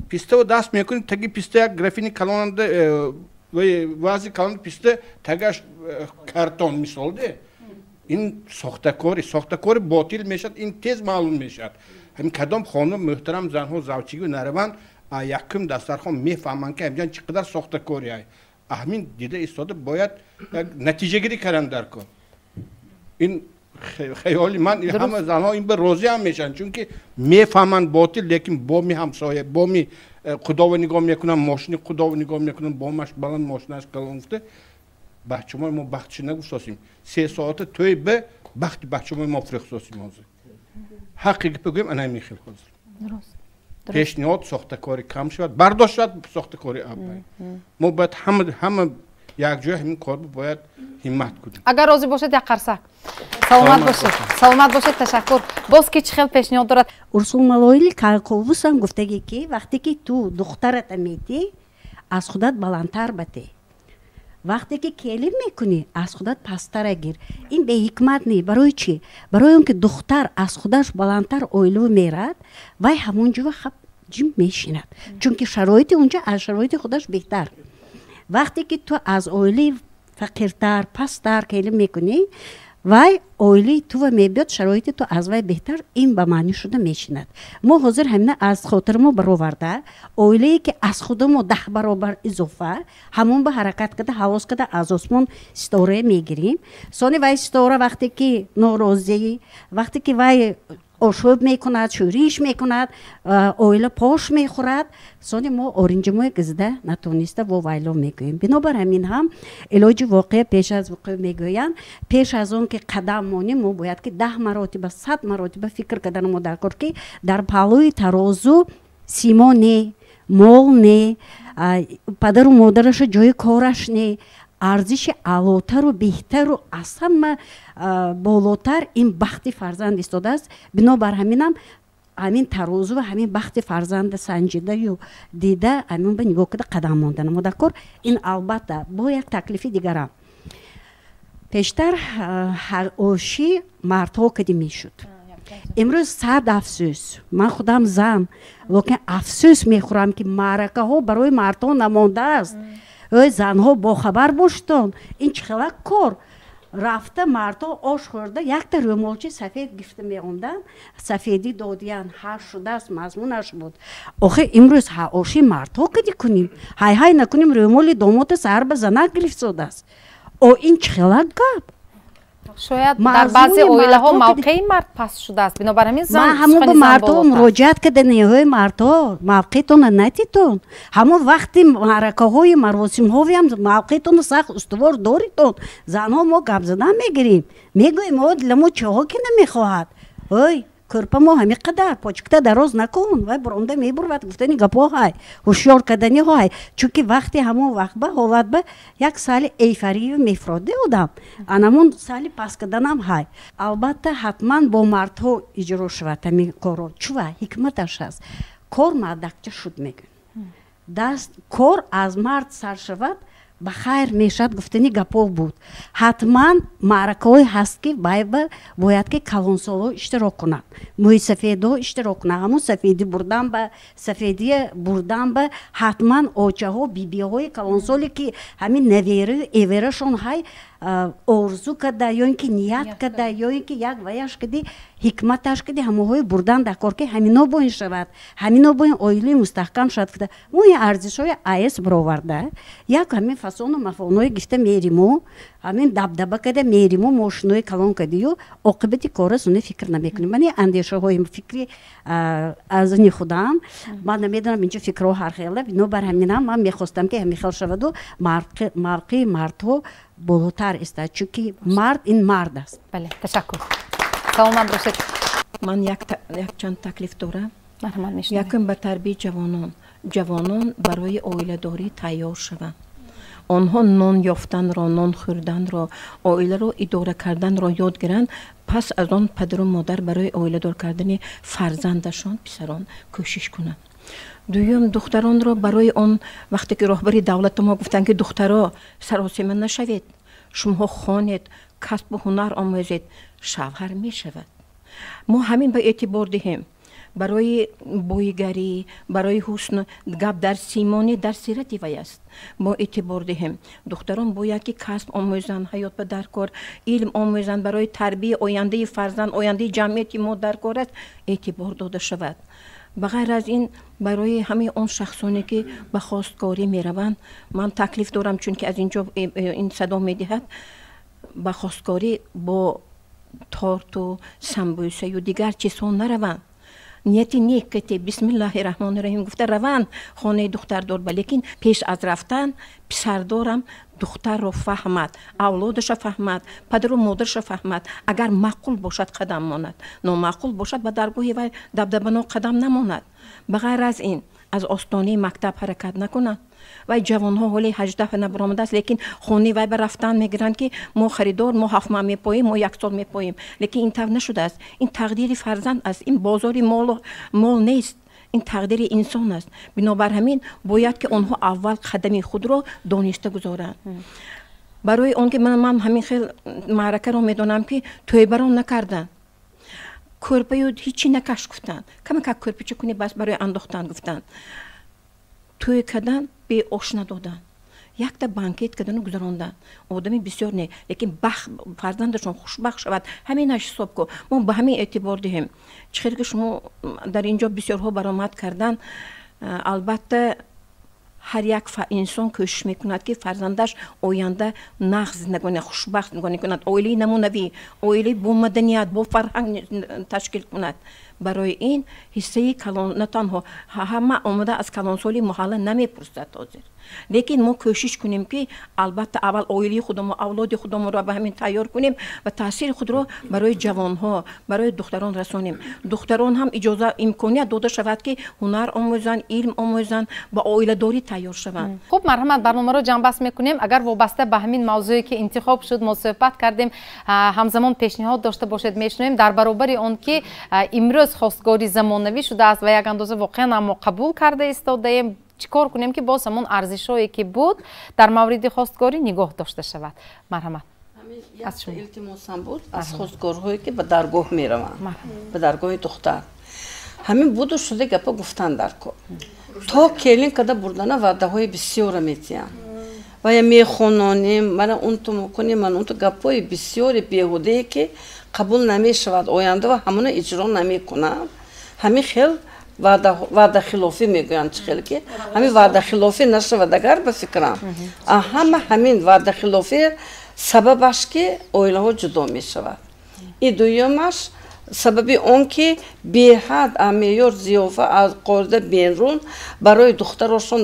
Пиставо даст мекунем, таги писта як графини калонанда, вази калон писта, тагаш картон мисол де. Ин сохтакорӣ ботил мешавад, ин тез маълум мешавад. Ҳамин кадом хонум муҳтарам занҳо завчигӣ нараванд, якум дастархон мефаҳманд, ки ҳамҷан чӣ қадар сохтакорӣ ай. Ҳамин дида истода бояд як натиҷагирӣ кардан дар кор. Ин хаёли ман, ҳама занҳо ин ба розӣ ҳам мешаванд, чунки мефаҳманд ботил, лекин боми ҳамсоя, боми худово нигоҳ мекунанд, мошини худово нигоҳ мекунанд, бомаш баланд, мошинаш калон гуфта бачаҳои мо бахтши нагуфтосем. 3 соата тӯй ба бахти бачаҳои мо фирехтосем ҳозир. Ҳаққи гапа гӯем, ана ҳамин хел ҳозир. Пешниҳод сохтакорӣ кам шавад, бардошт шавад сохтакорӣ абай. Мо бояд ҳама якҷоя ҳамин кор бояд ҳиммат кунем. Агар розӣ бошед, як қарсак. Саломат бошед, саломат бошед, ташаккур. Боз ки чӣ хел пешниҳод дорад? Урсул Малоили Калковусам гуфтагӣ, ки вақте ки ту духтарата метӣ, аз худат баландтар батӣ, вақте ки келин мекунӣ, аз худат пасттара гир. Ин беҳикмат не. Барои чӣ? Барои он ки духтар аз худаш баландтар оилаву мерад, вай ҳамон ҷо хаб ҷим мешинад, чунки шароити унҷа аз шароити худаш беҳтар. Вақте ки ту аз оилаи фақиртар, пасттар келин мекунӣ, вай оилаи тува мебиёд, шароити ту аз вай беҳтар, ин ба маънӣ шуда мешинад. Мо ҳозир ҳамина аз хотири мо бароварда, оилае ки аз худамо 10 баробар изофа, ҳамон ба ҳаракат карда, ҳавос карда аз осмон ситорае мегирем. Сони вай ситора вақте ки норозӣ, вақте ки вай ошӯб мекунад, шӯриш мекунад, оила пош мехӯрад, сони мо оринҷимои гизда натониста во вайло мегӯем. Бинобар ҳамин ҳам илоҷи воқеа пеш аз вуқӯъ мегӯянд. Пеш аз он ки қадам монем, мо бояд ки 10 маротиба, 100 маротиба фикр кардан мо дар кор, ки дар паҳлӯи тарозу Симо не, мол не, падару модараша ҷои кораш не. Арзиши аълотару беҳтару аз ҳама болотар ин бахти фарзанд истодааст. Бинобар ҳаминам ҳамин тарозу ва ҳамин бахти фарзанда санҷидаю дида, ҳамин ба нигоҳ карда қадам монда намудакор. Ин албатта бо як таклифи дигарам. Пештар оши мардҳо кади мешуд. Имрӯз сад афсӯс, ман худам зан, лекин афсӯс мехӯрам, ки маъракаҳо барои мардҳо намондааст. Ой, занҳо, бохабар боштон, ин чӣ хела кор? Рафта мардҳо ош хӯрда, якта рӯмолчи сафед гирифта меомданд, сафедӣ додиян, ҳар шудааст, мазмунаш буд. Охир имрӯз оши мардҳо кади кунем, ҳай ҳай накунем, рӯмоли домота саҳар ба занак гирифтсодааст. О, ин чӣ хела гап? Шояд дар баъзе оилаҳо мавқеи мард паст шудааст, бинобар ҳамин зан. Ман ҳамон ба мардҳо муроҷиат карданиҳои мардҳо, мавқеътонро натитон. Ҳамон вақти маъракаҳои маросимҳоям мавқеътонро сахт устувор доритон. Занҳо мо гап задан мегирем, мегӯем, о, дила мо чиҳо ки намехоҳад, ой, кӯрпа мо ҳамин қадар почкта дароз накун, вай буромда мебурвад, гуфтани гапҳо ҳай, ҳушёр карданиҳо ҳай. Чунки вақти ҳамон вақт ба ҳолат ба як сали эйфорию мефроде одам, анамон сали паст карданам ҳай. Албатта, ҳатман бо мардҳо иҷро шавад ҳамин корро. Чува ҳикматаш ҳаст, кор мардакча шуд мегӯянд, даст кор аз мард сар шавад, ба хайр мешавад, гуфтани гапҳо буд. Ҳатман маъракаҳое ҳаст, ки байба бояд ки калонсолҳо иштирок кунанд, мӯйсафедҳо иштирок кунанд. Ҳамун сафедӣ бурдан ба сафедия бурдан ба ҳатман очаҳо, бибиҳои калонсоле, ки ҳамин навераю эверашон ҳай, орзу карда ё ин ки ният карда, ё ин ки як ваяш кади, ҳикматаш кади, ҳамоҳои бурдан дар кор, ки ҳамино боин шавад, ҳамино боин оилаи мустаҳкам шавад. Гуфта мо ин арзишҳои АЭС бароварда, як ҳамин фасону мафоное гирифта мериму, ҳамин дабдаба карда мериму, мошинои калон кардию, оқибати кора суне фикр намекунем. Ман ин андешаҳои фикри аз ини худам, ман намедонам, инҷо фикрҳо ҳархела. Бинобар ҳаминам ман мехостам, ки ҳамин хел шаваду мавқеи мардҳо болотар истад, чунки мард ин мард аст. Бале, ташаккур, саломат бошед. Ман якчанд таклиф дорам. Якум, ба тарбияи ҷавонон. Ҷавонон барои оиладорӣ тайёр шаванд. Онҳо нон ёфтанро, нон хӯрданро, оиларо идора карданро ёд гиранд. Пас аз он падару модар барои оиладор кардани фарзандашон, писарон, кӯшиш кунанд. Дуюм, духтаронро барои он, вақте ки роҳбари давлати мо гуфтанд, ки духтаро, саросема нашавед, шумоҳо хонед, касбу ҳунар омӯзед, шавҳар мешавад. Мо ҳамин ба эътибор диҳем. Барои боигарӣ, барои ҳусн гап дар симоне, дар сирати вай аст. Мо эътибор диҳем, духтарон бояд ки касб омӯзанд, ҳаёт ба даркор илм омӯзанд, барои тарбияи ояндаи фарзанд, ояндаи ҷамъияти мо даркор аст, эътибор дода шавад. Ба ғайр аз ин, барои ҳамаи он шахсоне, ки ба хостгорӣ мераванд, ман таклиф дорам, чунки аз ин ҷо ин садо медиҳад: ба хостгорӣ бо торту самбӯсаю дигар чизҳо нараванд. Нияти нек кате, бисмиллаҳи раҳмони раҳим гуфта раванд хонаи духтардор ба, лекин пеш аз рафтан писардорам духтарро фаҳмад, авлодаша фаҳмад, падару модарша фаҳмад. Агар маъқул бошад, қадам монад, номаъқул бошад, ба даргоҳи вай дабдабано қадам намонад. Ба ғайр аз ин, аз остонаи мактаб ҳаракат накунанд. Вай ҷавонҳо ҳоли 18 набаромадааст, лекин хонаи вай ба рафтан мегиранд, ки мо харидор, мо 7 моҳ мепоем, мо як сол мепоем. Лекин ин тавр нашудааст. Ин тақдири фарзанд аст, ин бозори мол нест, ин тақдири инсон аст. Бинобар ҳамин бояд ки онҳо аввал қадами худро дониста гузоранд. Барои он ки ман ҳамин хел маъракаро медонам, ки тӯйбарон накарданд, кӯрпаю ҳичи накаш гуфтанд, камакак кӯрпича кунӣ, бас, барои андохтан гуфтанд. Тӯй кардан, беош надоданд, якта банкет кардану гузаронданд, одами бисёр не, лекин бахт фарзандашон хушбахт шавад, ҳаминаш ҳисоб ку. Мо ба ҳамин эътибор диҳем. Чӣ хел ки шумо дар ин ҷо бисёрҳо баромад карданд, албатта, ҳар як инсон кӯшиш мекунад, ки фарзандаш оянда нағз зиндагонӣ, хушбахт зиндагонӣ кунад, оилаи намунавӣ, оилаи бо маданият, бо фарҳанг ташкил кунад. Барои ин ҳиссаи калон на танҳо ҳама омада аз калонсоли маҳалла намепурсад ҳозир, лекин мо кӯшиш кунем ки албатта аввал оилаи худамон, авлоди худамонро ба ҳамин тайёр кунем ва таъсири худро барои ҷавонҳо, барои духтарон расонем. Духтарон ҳам иҷоза, имконият дода шавад ки ҳунар омӯзанд, илм омӯзанд, ба оиладорӣ тайёр шаванд. Хуб, марҳамат, барномаро ҷамъбаст мекунем. Агар вобаста ба ҳамин мавзӯе ки интихоб шуд мо суҳбат кардем, ҳамзамон пешниҳод дошта бошед, мешунавем. Дар баробари он ки имрӯз хостгорӣ замонавӣ шудааст ва як андоза воқеан мо қабул карда истодаем, чӣ кор кунем ки боз ҳамон арзишҳое ки буд дар мавриди хостгорӣ нигоҳ дошта шавад? Марҳамат. Илтимосам буд аз хостгорҳое ки ба даргоҳ мераванд, ба даргоҳи духтар. Ҳамин буду шуда гапа гуфтан дар кор. То келин када бурдана ваъдаҳои бисёра метиҳанд. Ва я мехононем, мана унту мекунем, мана унту, гапҳои бисёри беҳудае ки қабул намешавад оянда ва ҳамона иҷро намекунанд. Ҳамин хел ваъдахилофӣ мегӯянд, чӣ хел ки ҳамин ваъдахилофӣ нашавад агар ба фикрам. Ҳама ҳамин ваъдахилофӣ сабабаш ки оилаҳо ҷудо мешавад. И дуюмаш сабаби он ки беҳад меъёр зиёфа аз қоида берун барои духтарошон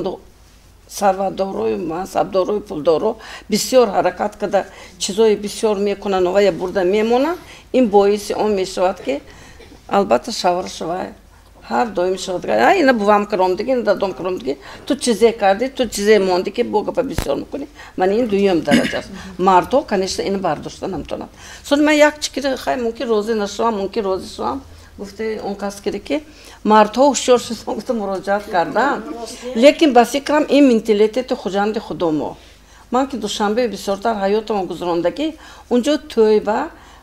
сарватдорою мансабдорою пулдоро бисёр ҳаракат карда чизои бисёр мекунанд ва я бурда мемонанд. Ин боиси он мешавад ки албатта шавҳараш вай ҳар доим шавад. Ина бувам каромдиги, ина дадом каромдиги, ту чизе кардӣ, ту чизе мондӣ ки бо гапа бисёр мекунӣ. Ман ин дуюм дараҷа аст. Мардҳо, конечно, ина бардошта наметавонанд. Сон ман як чизи хай мумкин розӣ нашавам, мумкин розӣ шавам. Гуфти он кас ки мардҳо ҳушёр шуданд, гуфта муроҷиат карданд. Лекин ба фикрам ин менталитети Хуҷанди худомо. Ман ки Душанбе бисёртар ҳаётамон гузарондагӣ, унҷо тӯйба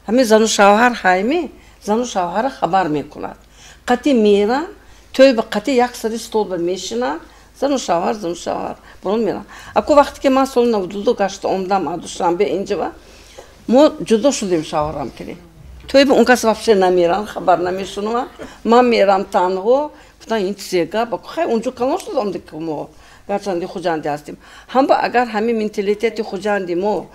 ҳамин зану шавҳар ҳайми, зану шавҳара хабар мекунад. Қати меран, тӯйба қати як сари столба мешинанд, зану шавҳар, зану шавҳар бурун меран. Аку вақте ки ман соли 92 гашта омдам аз Душанбе инҷава, мо ҷудо шудем шавҳарам кирем. Тӯйба он кас вообще намеран, хабар намешунаванд. Ман мерам танҳо, гуфтам ин чизе гап, аку хай унҷо калон шудам ки мо гарчанди Хуҷандӣ ҳастем. Ҳамба агар ҳамин менталитети Хуҷанди мо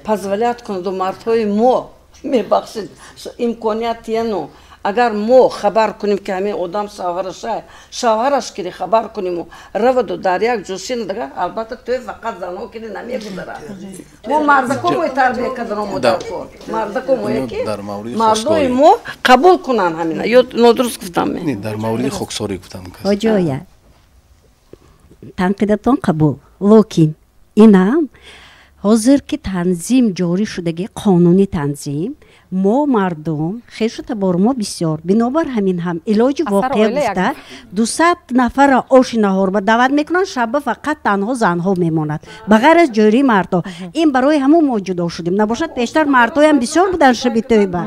позволят кунаду мардҳои мо, мебахшед, имконият тияну агар мо хабар кунем ки ҳамин одам шавҳараш, шавҳараш кири хабар куниму раваду дар як ҷо шинад, агар албатта тӯй фақат занҳо кири намегузарад. Мо мардако мои тарбия кардан омода кор. Мардако мое ки мардои мо қабул кунанд ҳамина. Ё нодуруст гуфтам мен? Не, дар мавриди хоксорӣ гуфтам. Ҳоҷоя, танқидатон қабул, лекин инам ҳозир ки танзим ҷорӣ шудаги, қонуни танзим, мо мардум хешу табори мо бисёр, бинобар ҳамин ҳам илоҷи воқеа гуфта 200 нафарро оши наҳорба даъват мекунанд, шаба фақат танҳо занҳо мемонад, ба ғайр аз ҷӯрии мардҳо. Ин барои ҳамон мо ҷудо шудем. Набошад пештар мардҳоям бисёр буданд шаби тӯйба.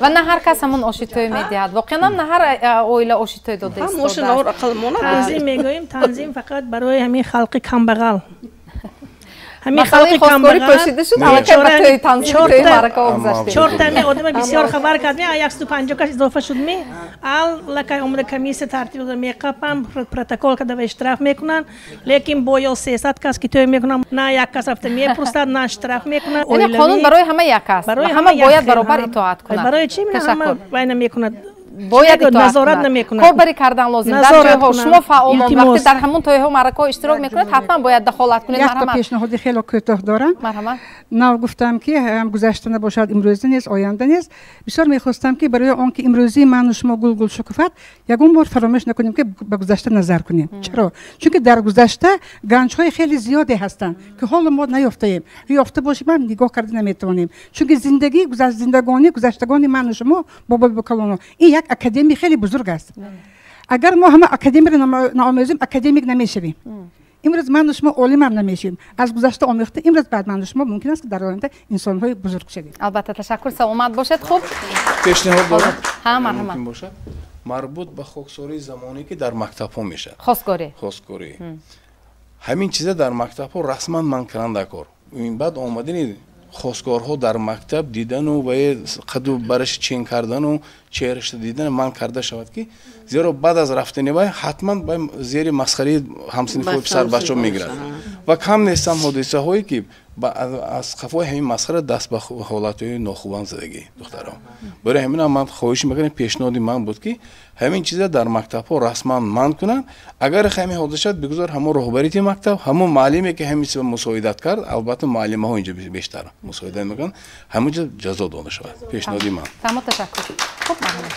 Ва на ҳар кас ҳамон оши тӯй медиҳад. Воқеан ҳам на ҳар оила оши тӯй дода истодааст. Танзим мегӯем, танзим фақат барои ҳамин халқи камбағал. Ҳамин халқи камбағал пӯшида шуд, аллакай ба тӯй танзими тӯй маъракаҳо гузаштем. Чорта ми одама бисёр хабар кард, ми 150 кас изофа шуд, ми аллакай омада комиссия тартиб дода, меқапам, протокол карда ва штраф мекунанд, лекин бо ё 300 кас ки тӯй мекунанд, на як кас рафта мепурсад, на штраф мекунад. Яъне қонун барои ҳама як аст, ҳама бояд баробар итоат кунад. Барои чӣ ҳама вай намекунад? Бояд итоат назорат намекунад. Корбарӣ кардан лозим. Дар ҷойҳо шумо фаъолон вақте дар ҳамон тӯйҳо маъракаҳо иштирок мекунед, ҳатман бояд дахолат кунед. Якта пешниҳоди хеле кӯтоҳ дорам. Марҳамат. Нав гуфтам ки ҳам гузашта набошад, имрӯзӣ нест, оянда нест. Бисёр мехостам ки барои он ки имрӯзии ману шумо гулгул шукуфад, ягон бор фаромӯш накунем ки ба гузашта назар кунем. Чаро? Чунки дар гузашта ганҷҳои хеле зиёде ҳастанд ки ҳоло мо наёфтаем. Ёфта бошем ҳам нигоҳ карда наметавонем. Чунки зиндагӣ, зиндагонӣ, гузаштагони ману шумо, бобо бокалоно, ин як академияи хеле бузург аст. Агар мо ҳама академияро наомӯзем, академик намешавем. Имрӯз ману шумо олимам намешавем. Аз гузашта омӯхта имрӯз баъд ману шумо мумкин аст ки дар оянда инсонҳои бузург шавем. Албатта, ташаккур, саломат бошед. Хуб, пешниҳод дорам. Ҳа, марҳамат. Мумкин бошад, марбут ба хоксории замоне ки дар мактабҳо мешавад. Хостгорӣ. Хостгорӣ. Ҳамин чиза дар мактабҳо расман манъ карданд дар кор. Баъд омадани хостгорҳо дар мактаб дидану ва қаду бараши чин кардану чеҳрашро дидан манъ карда шавад, ки зеро баъд аз рафтани вай ҳатман зери масхараи ҳамсинфҳои писарбачаҳо мегирад. Ва кам нестанд ҳодисаҳое ки Аз қафои ҳамин масхара даст ба ҳолатҳои нохубам задагӣ духтарон. Барои ҳамин ман хоҳиш мекунам, пешниҳоди ман буд ки ҳамин чиза дар мактабҳо расман манъ кунанд. Агар ҳамин ҳодиса шуд, бигузор ҳамон роҳбарияти мактаб, ҳамон муаллиме ки ҳамин чиза мусоидат кард, албатта муаллимаҳо инҷо бештар мусоидат мекунанд, ҳамон ҷо ҷазо дода шавад. Пешниҳоди ман. Тамом, ташаккур. Хуб, марҳамат.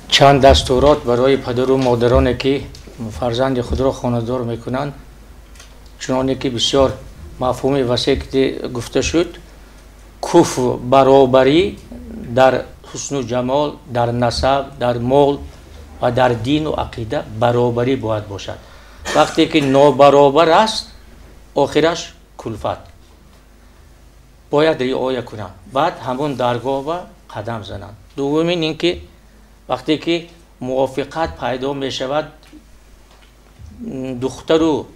Чанд дастурот барои падару модароне ки фарзанди худро хонадор мекунанд, чуноне ки бисёр мафҳуми васеъ гуфта шуд, куфр баробарӣ дар ҳусну ҷамол, дар насаб, дар мол ва дар дину ақида баробарӣ бояд бошад. Вақте ки нобаробар аст, охираш кулфат. Бояд риоя кунанд, баъд ҳамон даргоҳ ба қадам зананд. Дуввумин ин ки вақте ки мувофиқат пайдо мешавад, духтару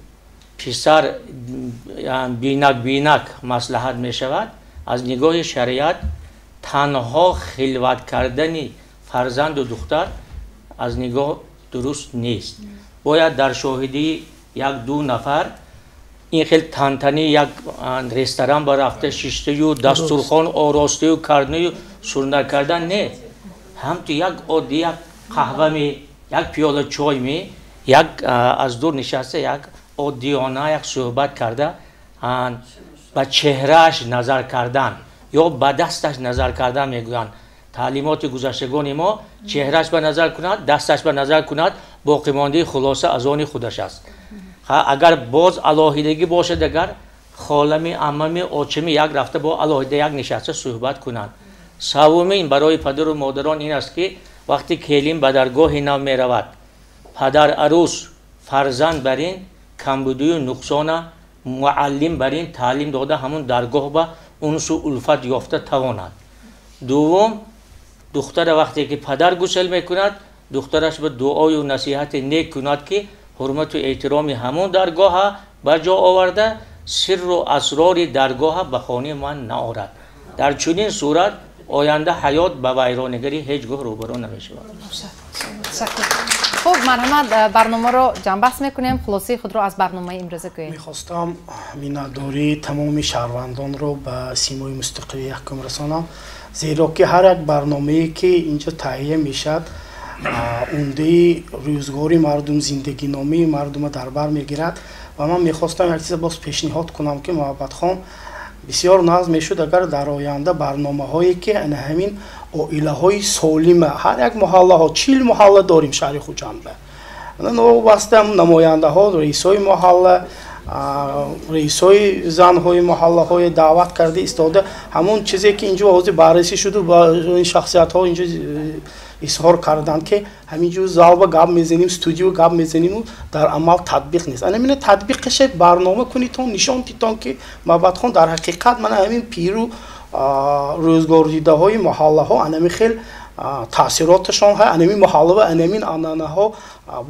писар бинак бинак маслиҳат мешавад, аз нигоҳи шариат танҳо хилват кардани фарзанду духтар аз нигоҳ дуруст нест. Бояд дар шоҳидии як-ду нафар ин хел тантани як ресторан барафта шиштаю дастурхон оростаю кардаю сурна кардан не, ҳамту як оддӣ як қаҳва ми, як пиёла чой ми, як аз дур нишаста як оддиёна як суҳбат карда, ба чеҳрааш назар кардан ё ба дасташ назар кардан мегӯянд. Таълимоти гузаштагони мо чеҳрааш ба назар кунад, дасташ ба назар кунад, боқимондаи хулоса аз они худаш аст. Агар боз алоҳидагӣ бошад, агар холами, аммами, очами як рафта бо алоҳида як нишаста суҳбат кунанд. Севумин барои падару модарон ин аст ки вақте келин ба даргоҳи нав меравад, падар арӯс фарзанд бар ин камбудию нуқсона муаллим бар ин таълим дода ҳамун даргоҳ ба унсу улфат ёфта тавонад. Дуввум, духтара вақте ки падар гусел мекунад, духтараш ба дуою насиҳати нек кунад ки ҳурмату эҳтироми ҳамун даргоҳа ба ҷо оварда, сирру асрори даргоҳа ба хонаи ман наорад. Дар чунин сурат оянда ҳаёт ба вайронигарӣ ҳеҷ гоҳ рӯбарӯ намешавад. Хуб, марҳамат, барномаро ҷамъбаст мекунем. Хулосаи худро аз барномаи имрӯза гӯед. Мехостам миннатдории тамоми шаҳрвандонро ба Симои мустақили якум расонам, зеро ки ҳар як барномае ки инҷо таҳия мешавад, умдаи рӯзгори мардум, зиндагиномаи мардумро дар бар мегирад. Ва ман мехостам як чиза боз пешниҳод кунам ки Муҳаббатхон бисёр нағз мешуд агар дар оянда барномаҳое ки ана ҳамин оилаҳои солима, ҳар як маҳаллаҳо, 40 маҳалла дорем шаҳри Хуҷандба, новобаста намояндаҳо, раисои маҳалла, раисои занҳои маҳаллаҳое даъват карда истода, ҳамон чизе ки инҷо ҳозир баррасӣ шуду ин шахсиятҳо инҷо изҳор карданд ки ҳамин ҷо залба гап мезанем, студио гап мезанему дар амал татбиқ нест. Ана мина татбиқаше барнома кунитон, нишон титон ки Муҳаббатхон дар ҳақиқат мана ҳамин пиру рӯзгордидаҳои маҳаллаҳо анами хел таъсироташон ҳа, анами маҳалла ва анамин ананаҳо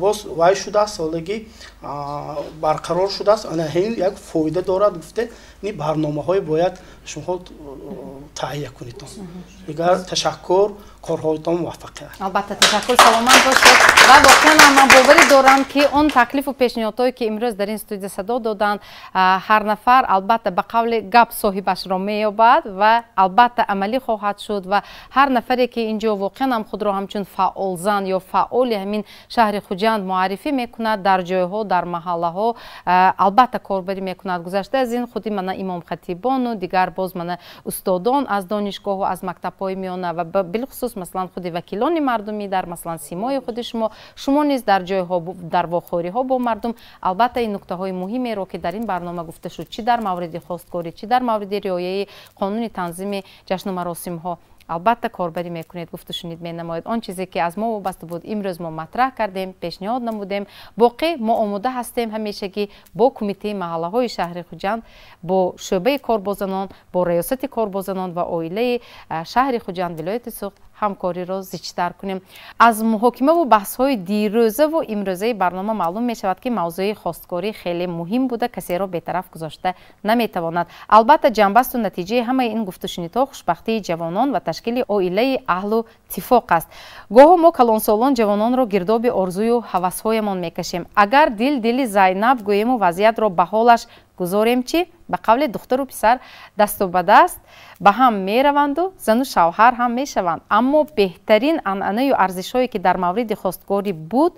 боз вай шудааст, солагӣ барқарор шудааст. Ана ҳамин як фоида дорад гуфта, ин барномаҳое бояд шумо таҳия кунитон. Дигар ташаккур, корҳоятон муваффақият. Албатта, ташаккур, саломат бошед. Ва воқеан ман боварӣ дорам ки он таклифу пешниҳодҳое ки имрӯз дар ин студия садо доданд, ҳар нафар албатта ба қавли гап соҳибашро меёбад ва албатта амалӣ хоҳад шуд. Ва ҳар нафаре ки инҷо воқеан ҳам худро ҳамчун фаъолзан ё фаъоли ҳамин шаҳри Хуҷанд муаррифӣ мекунад, дар ҷойҳо, дар маҳаллаҳо албатта корбарӣ мекунад. Гузашта аз ин худи мана имомхатибону дигар боз мана устодон аз донишгоҳу аз мактабҳои миёна ва билхусус масалан худи вакилони мардумӣ дар масалан симои худи шумо, шумо низ дар ҷойҳо, дар вохӯриҳо бо мардум албатта ин нуктаҳои муҳимеро ки дар ин барнома гуфта шуд, чӣ дар мавриди хостгорӣ, чӣ дар мавриди риояи қонуни танзими ҷашну маросимҳо албатта корбарӣ мекунед, гуфтушунид менамоед. Он чизе ки аз мо вобаста буд имрӯз мо матраҳ кардем, пешниҳод намудем. Боқӣ мо омода ҳастем ҳамешагӣ бо кумитаи маҳаллаҳои шаҳри Хуҷанд, бо шӯъбаи корбозанон, бо раёсати корбозанон ва оилаи шаҳри Хуҷанд, вилояти Суғд ҳамкориро зичтар кунем. Аз муҳокимаву баҳсҳои дирӯзаву имрӯзаи барнома маълум мешавад ки мавзӯи хостгорӣ хеле муҳим буда, касеро бетараф гузошта наметавонад. Албатта ҷанбасту натиҷаи ҳамаи ин гуфтушунидҳо хушбахтии ҷавонон ва ташкили оилаи аҳлу тифоқ аст. Гоҳо мо калонсолон ҷавононро гирдоби орзую ҳавасҳоямон мекашем. Агар дил дили Зайнаб гӯему вазъиятро ба ҳолаш гузорем чӣ? Ба қавли духтару писар дасту ба даст ба ҳам мераванду зану шавҳар ҳам мешаванд. Аммо беҳтарин анъанаю арзишҳое ки дар мавриди хостгорӣ буд,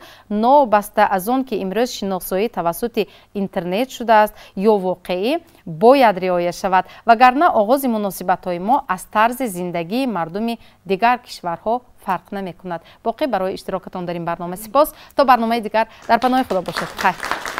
новобаста аз он ки имрӯз шиносоӣ тавассути интернет шудааст ё воқеӣ, бояд риоя шавад, вагарна оғози муносибатҳои мо аз тарзи зиндагии мардуми дигар кишварҳо фарқ намекунад. Боқӣ барои иштирокатон дар ин барнома сипос. То барномаи дигар дар паноҳи Худо бошед. Хайр.